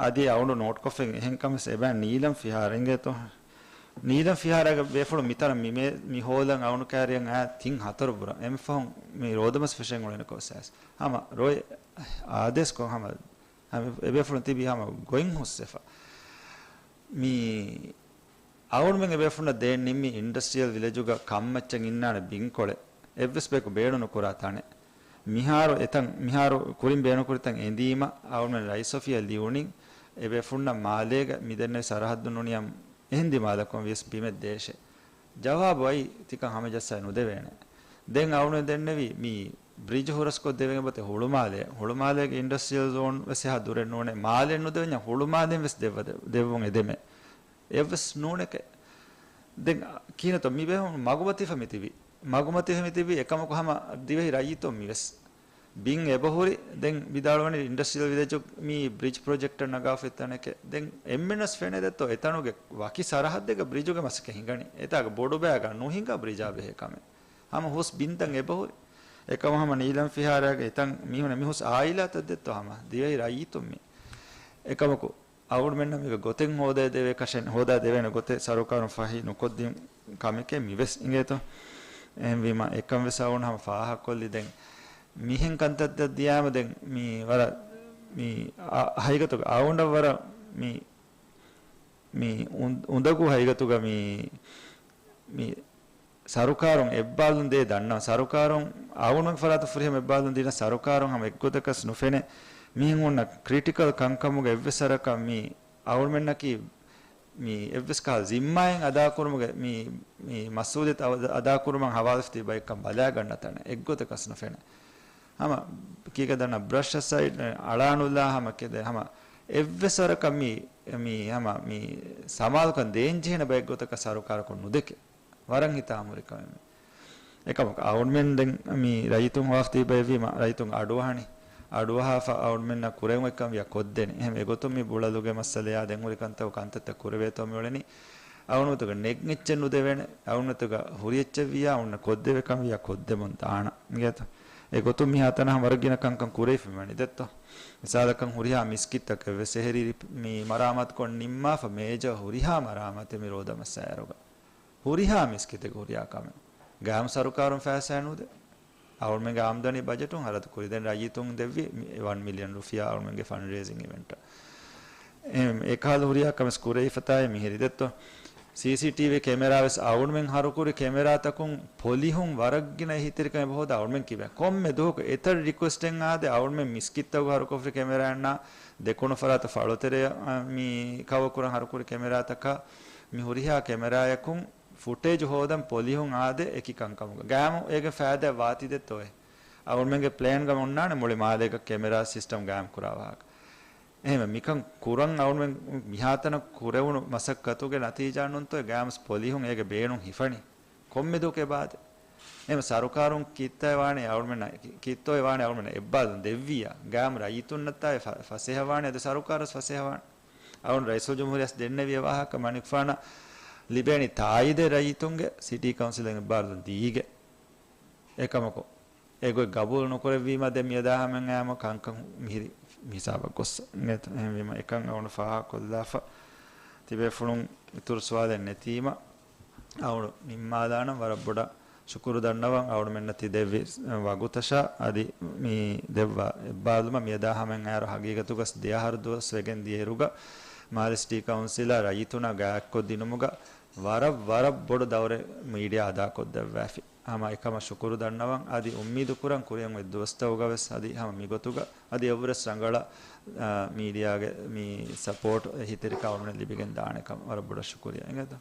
އަދި އަޅުގަނޑު ނޯޓްކޮށްފައި އެހެން ކަމެއް އެބަ ނީލަން ފިހާރަ އިނގޭތޯ؟ ނީލަން ފިހާރައިގެ ބޭފުޅުން މިތަނަށް މި މޭ-، މި ހޯލަން އައުނު ކައިރިއަށް އައި ތިން ހަތަރު ބުރަ. އެމެ ފަހުން މި ރޯދަމަސް ފެށެން އުޅެނިކޮށްސާސް. ހަމަ ރޮއެ އާދޭސްކޮށް ހަމަ، ހަމަ އެބޭފުޅުން ތިބީ ހަމަ ގޮތް ހުސްވެފަ. މި އައުނުމެން އެބޭފުޅުންނަށް ދޭން ނިންމި އިންޑަސްޓްރިއަލް ވިލެޖުގަ ކަންމައްޗަށް އިންނާނެ ބިންކޮޅެއް. އެއްވެސް ބަޔަކު ބޭނުން ނުކުރާ ތަނެއް. މިހާރު އެތަން، މިހާރު ކުރިން ބޭނުންކުރި ތަން އެނދީމަ، އައުނުމެން ރައީސް އޮފީހަށް ލިޔުނީ، އެބޭފުޅުންނަށް މާލޭގަ މިދެންނެވި ސަރަހައްދު ނޫނީ އެހެން ދިމާލަކުން ވިޔަސް ބިމެއް ދޭށޭ. ޖަވާބު އައީ ތިކަން ހަމަޖައްސައި ނުދެވޭނެ. ދެން އައުނު ދެންނެވީ މި ބްރިޖު ހުރަސްކޮށް ދެވޭނެ ގޮތެއް ހުޅުމާލެ. ހުޅުމާލޭގެ އިންޑަސްޓްރިއަލް ޒޯން ވެސް އެހާ ދުރެއް ނޫނޭ. މާލެ ނުދެވެންޏާ ހުޅުމާލެން ވެސް ދެއްވަ-، ދެއްވުން އެދެމޭ. އެއްވެސް ނޫނެކޭ. ދެން ކިހިނެއްތޯ މި ބޭފުޅުން މަގުމަތިފަ މިތިބީ. މަގުމަތިފަ މިތިބީ އެކަމަކު ހަމަ ދިވެހި ރައްޔިތުން މިވެސް. ބިން އެބަހުރި، ދެން ވިދާޅުވަނީ އިންޑަސްޓްރިއަލް ވިލެޖު މި ބްރިޖް ޕްރޮޖެކްޓަށް ނަގާފައި ތަނެކޭ. ދެން އެންމެނަސް ފެނޭ ދެއްތޯ އެތަނުގެ ވަކި ސަރަހައްދެއްގަ ބްރިޖުގެ މަސައްކަތް ހިނގަނީ. އެތާގަ ބޮޑުބައިގަ ނުހިނގާ ބްރިޖާ ބެހޭ ކަމެއް. ހަމަ ހުސް ބިންތައް އެބަހުރި. އެކަމަ ހަމަ ނީލަން ފިހާރައިގެ އެތަން މީހުން މިހުސް އާއިލާތައް ދެއްތޯ ހަމަ ދިވެހި ރައްޔިތުން މި. އެކަމަކު އަޅުމެންނަށް މީގަ ގޮތެއް ހޯދައިދެވޭ ކަށެއް، ހޯދާދެވޭނެ ގޮތެއް ސަރުކާރުން ފަހި ނުކޮށްދިން ކަމެކޭ މިވެސް އިނގޭތޯ. އެހެންވީމަ އެކަން ވެސް އަޅުން ހަމަ ފާހަގަކޮށްލި ދެން. މިހެން ކަންތައްތައް ދިޔާމަ ދެން މި ވަރަށް މި އަ-، ހަގީގަތުގަ އަޅުންނަށް ވަރަށް މި، މި އުން-، އުނދަގޫ ހަގީގަތުގަ މި، މި ސަރުކާރުން އެއްބާލުން ދޭ ދަންނަ، ސަރުކާރުން އަޅުން ފަރާތަށް ފުރިހަމަ އެއްބާލުން ދީނަ ސަރުކާރުން ހަމަ އެއްގޮތަކަސް ނުފެނޭ. މިހެން ހުންނަ ކްރިޓިކަލް ކަންކަމުގެ އެއްވެސް ސަރަކަށް މި އަޅުމެންނަކީ މި އެއްވެސް ކަހަލަ ޒިންމާއެއް އަދާކުރުމުގެ މި، މި މަސްއޫލިއްޔަތު އަ-، އަދާކުރުމަށް ހަވާލުފި ބައެއްކަން ބަލާގަންނަ ތަނެއް އެއްގޮތަކަސް ނުފެނޭ. ހަމަ ކީކަ ދަންނަ ބްރަޝް އަސައިޑް އަޅާނުލާ ހަމަ ކެދެ ހަމަ އެއްވެސް ވަރަކަށް މި، މި ހަމަ މި ސަމާލުކަން ދޭންޖެހޭނެ ބައެއްގޮތަކަށް ސަރުކާރަކުން ނުދެކެ. ވަރަށް ހިތާމަހުރި ކަމެއް މި. އެކަމަކު އަޅުމެން ދެން މި ރައްޔިތުން ހޮވާފަ ތިބެވީމަ ރައްޔިތުން އަޑުއަހަނީ. އަޑުއަހާފަ އަޅުމެންނަށް ކުރެވުންވެއްކަން ވިޔަ ކޮށްދޭނެ. އެހެން އެގޮތުން މި ބުޅަލުގެ މައްސަލަޔާ ދެން ހުރި ކަންތައް ކަންތައްތައް ކުރެވޭތޯ މިއުޅެނީ. އަޅުމެތުގަ ނެގް އެއްޗެއް ނުދެވޭނެ. އަޅުމެތުގަ ހުރި އެއްޗެއް ވިޔާ އަޅުންނަށް ކޮށްދެވޭ ކަން ވިޔާ ކޮށްދެމުން ދާނަ. އިނގޭތޯ؟ އެގޮތުން މިހާތަނަށް ހަމަ ވަރަށް ގިނަ ކަންކަން ކުރެވިފަ މިވަނީ ދެއްތޯ. މިސާލަކަށް ހުރިހާ މިސްކިތްތަކެއް ވެސް އެހެރީ މި މަރާމާތުކޮށް ނިންމާފަ މޭޖަ ހުރިހާ މަރާމާތެއް މި ރޯދަމައްސަ އޭރުގަ. ހުރިހާ މިސްކިތެއް ހުރިހާ ކަމެއް. ގާމް ސަރުކާރުން ފައިސާ ނުދޭ. އަޅުމެންގެ އާމްދަނީ ބަޖެޓުން ހަރަދު ކުރި. ދެން ރައްޔިތުން ދެއްވި މި ވަން މިލިއަން ރުފިޔާ އަޅުމެންގެ ފަންޑް ރޭޒިން އިވެންޓަށް. އެ، އެކަހަލަ ހުރިހާ ކަމެސް ކުރެވިފަތާއި މިހިރި ދެއްތޯ. ސީސީޓީވީ ކެމެރާ ވެސް އަޅުމެން ހަރުކުރި ކެމެރާތަކުން ޕޮލިހުން ވަރަށް ގިނަ އެހީތެރިކަމެއް އެބަހޯދާ އަޅުމެން ކިބަ. ކޮންމެ ދުވަހަކު އެތައް ރިކުއެސްޓެއް އާދެ އަޅުމެން މިސްކިތްތަކުގަ ހަރުކޮށްފި ކެމެރާއަށް ދެކުނު ފަރާތަށް ފަޅުތެރެ، އަ، މި ކަވަރ ކުރަން ހަރުކުރި ކެމެރާތަކަށް މި ހުރިހާ ކެމެރާޔަކުން ފުޓޭޖް ހޯދަން ޕޮލިހުން އާދެ އެކި ކަންކަމުގަ. ގާމު އޭގެ ފައިދާ ވާތީ ދެއްތޯއޭ. އަޅުމެންގެ ޕްލޭންގަ އޮންނާނެ މުޅި މާލޭގަ ކެމެރާ ސިސްޓަމް ގާއިމް ކުރާ ވާހަކަ. އެހެންވެ، މިކަން ކުރަން އަޅުމެން މިހާތަނަށް ކުރެވުނު މަސައްކަތުގެ ނަތީޖާ ނޫންތޯ ގާމްސް ޕޮލިހުން އޭގެ ބޭނުން ހިފަނީ. ކޮންމެ ދުވަހަކު އެބަ އާދޭ. އެހެންވެ، ސަރުކާރުން ކިއްތައެއް ވާނެ އަޅުމެންނަށް، ކި-، ކިއްތޯއެއް ވާނެ އަޅުމެންނަށް އެއްބާލުން ދެއްވިއްޔާ، ގާމް ރައްޔިތުންނަށްތާއެ ފަ-، ފަސޭހަވާނެ، އަދި ސަރުކާރަސް ފަސޭހަވާނެ. އަޅުން ރައީސުލްޖުމްހޫރިއްޔާ ދެންނެވި އެ ވާހަކަ މަނިކުފާނަށް ލިބޭނީ ތާއީދެއް ރައްޔިތުންގެ ސިޓީ ކައުންސިލަށް އެއްބާރުލުން ދީގެ. އެކަމަކު، އެގޮތް ގަބޫލު ނުކުރެއްވީމަ ދެން މިއަދާ ހަމައަށް އައިމަ ކަންކަން މިހިރި މިހިސާބަށް ގޮއްސަ. އެހެންވީމަ އެކަން އަޅުން ފާހަގަކޮށްލާފަ ތިބޭފުޅުން އިތުރު ސުވާލެއް ނެތީމަ، އަޅުން ނިންމާލާނަން. ވަރަށް ބޮޑަށް ޝުކުރު ދަންނަވަން އަޅުމެންނަށް ތި ދެއްވި ވަގުތަށާ އަދި މި ދެއްވާ އެއްބާލުމަށް. މިއަދާ ހަމައަށް އައިރު ހަގީގަތުގަސް ދެއަހަރު ދުވަސް ވެގެން ދިޔައިރުގަ މާލެ ސިޓީ ކައުންސިލާ ރައްޔިތުންނާ ގާތްކޮށްދިނުމުގަ ވަރަށް، ވަރަށް ބޮޑު ދައުރެއް މީޑިއާ އަދާކޮށްދެއްވާފި. ހަމަ އެކަމަށް ޝުކުރު ދަންނަވަން. އަދި އުއްމީދު ކުރަން ކުރިއަށް އޮތް ދުވަސްތަކުގަ ވެސް އަދި ހަމަ މިގޮތުގަ އަދި އެއްވުރެސް ރަނގަޅަށް، އާ، މީޑިއާގެ މި ސަޕޯޓް އެހީތެރިކަން އަޅުމެން ލިބިގެން ދާނެކަން ވަރަށް ބޮޑަށް ޝުކުރިއްޔާ އިނގޭތަ؟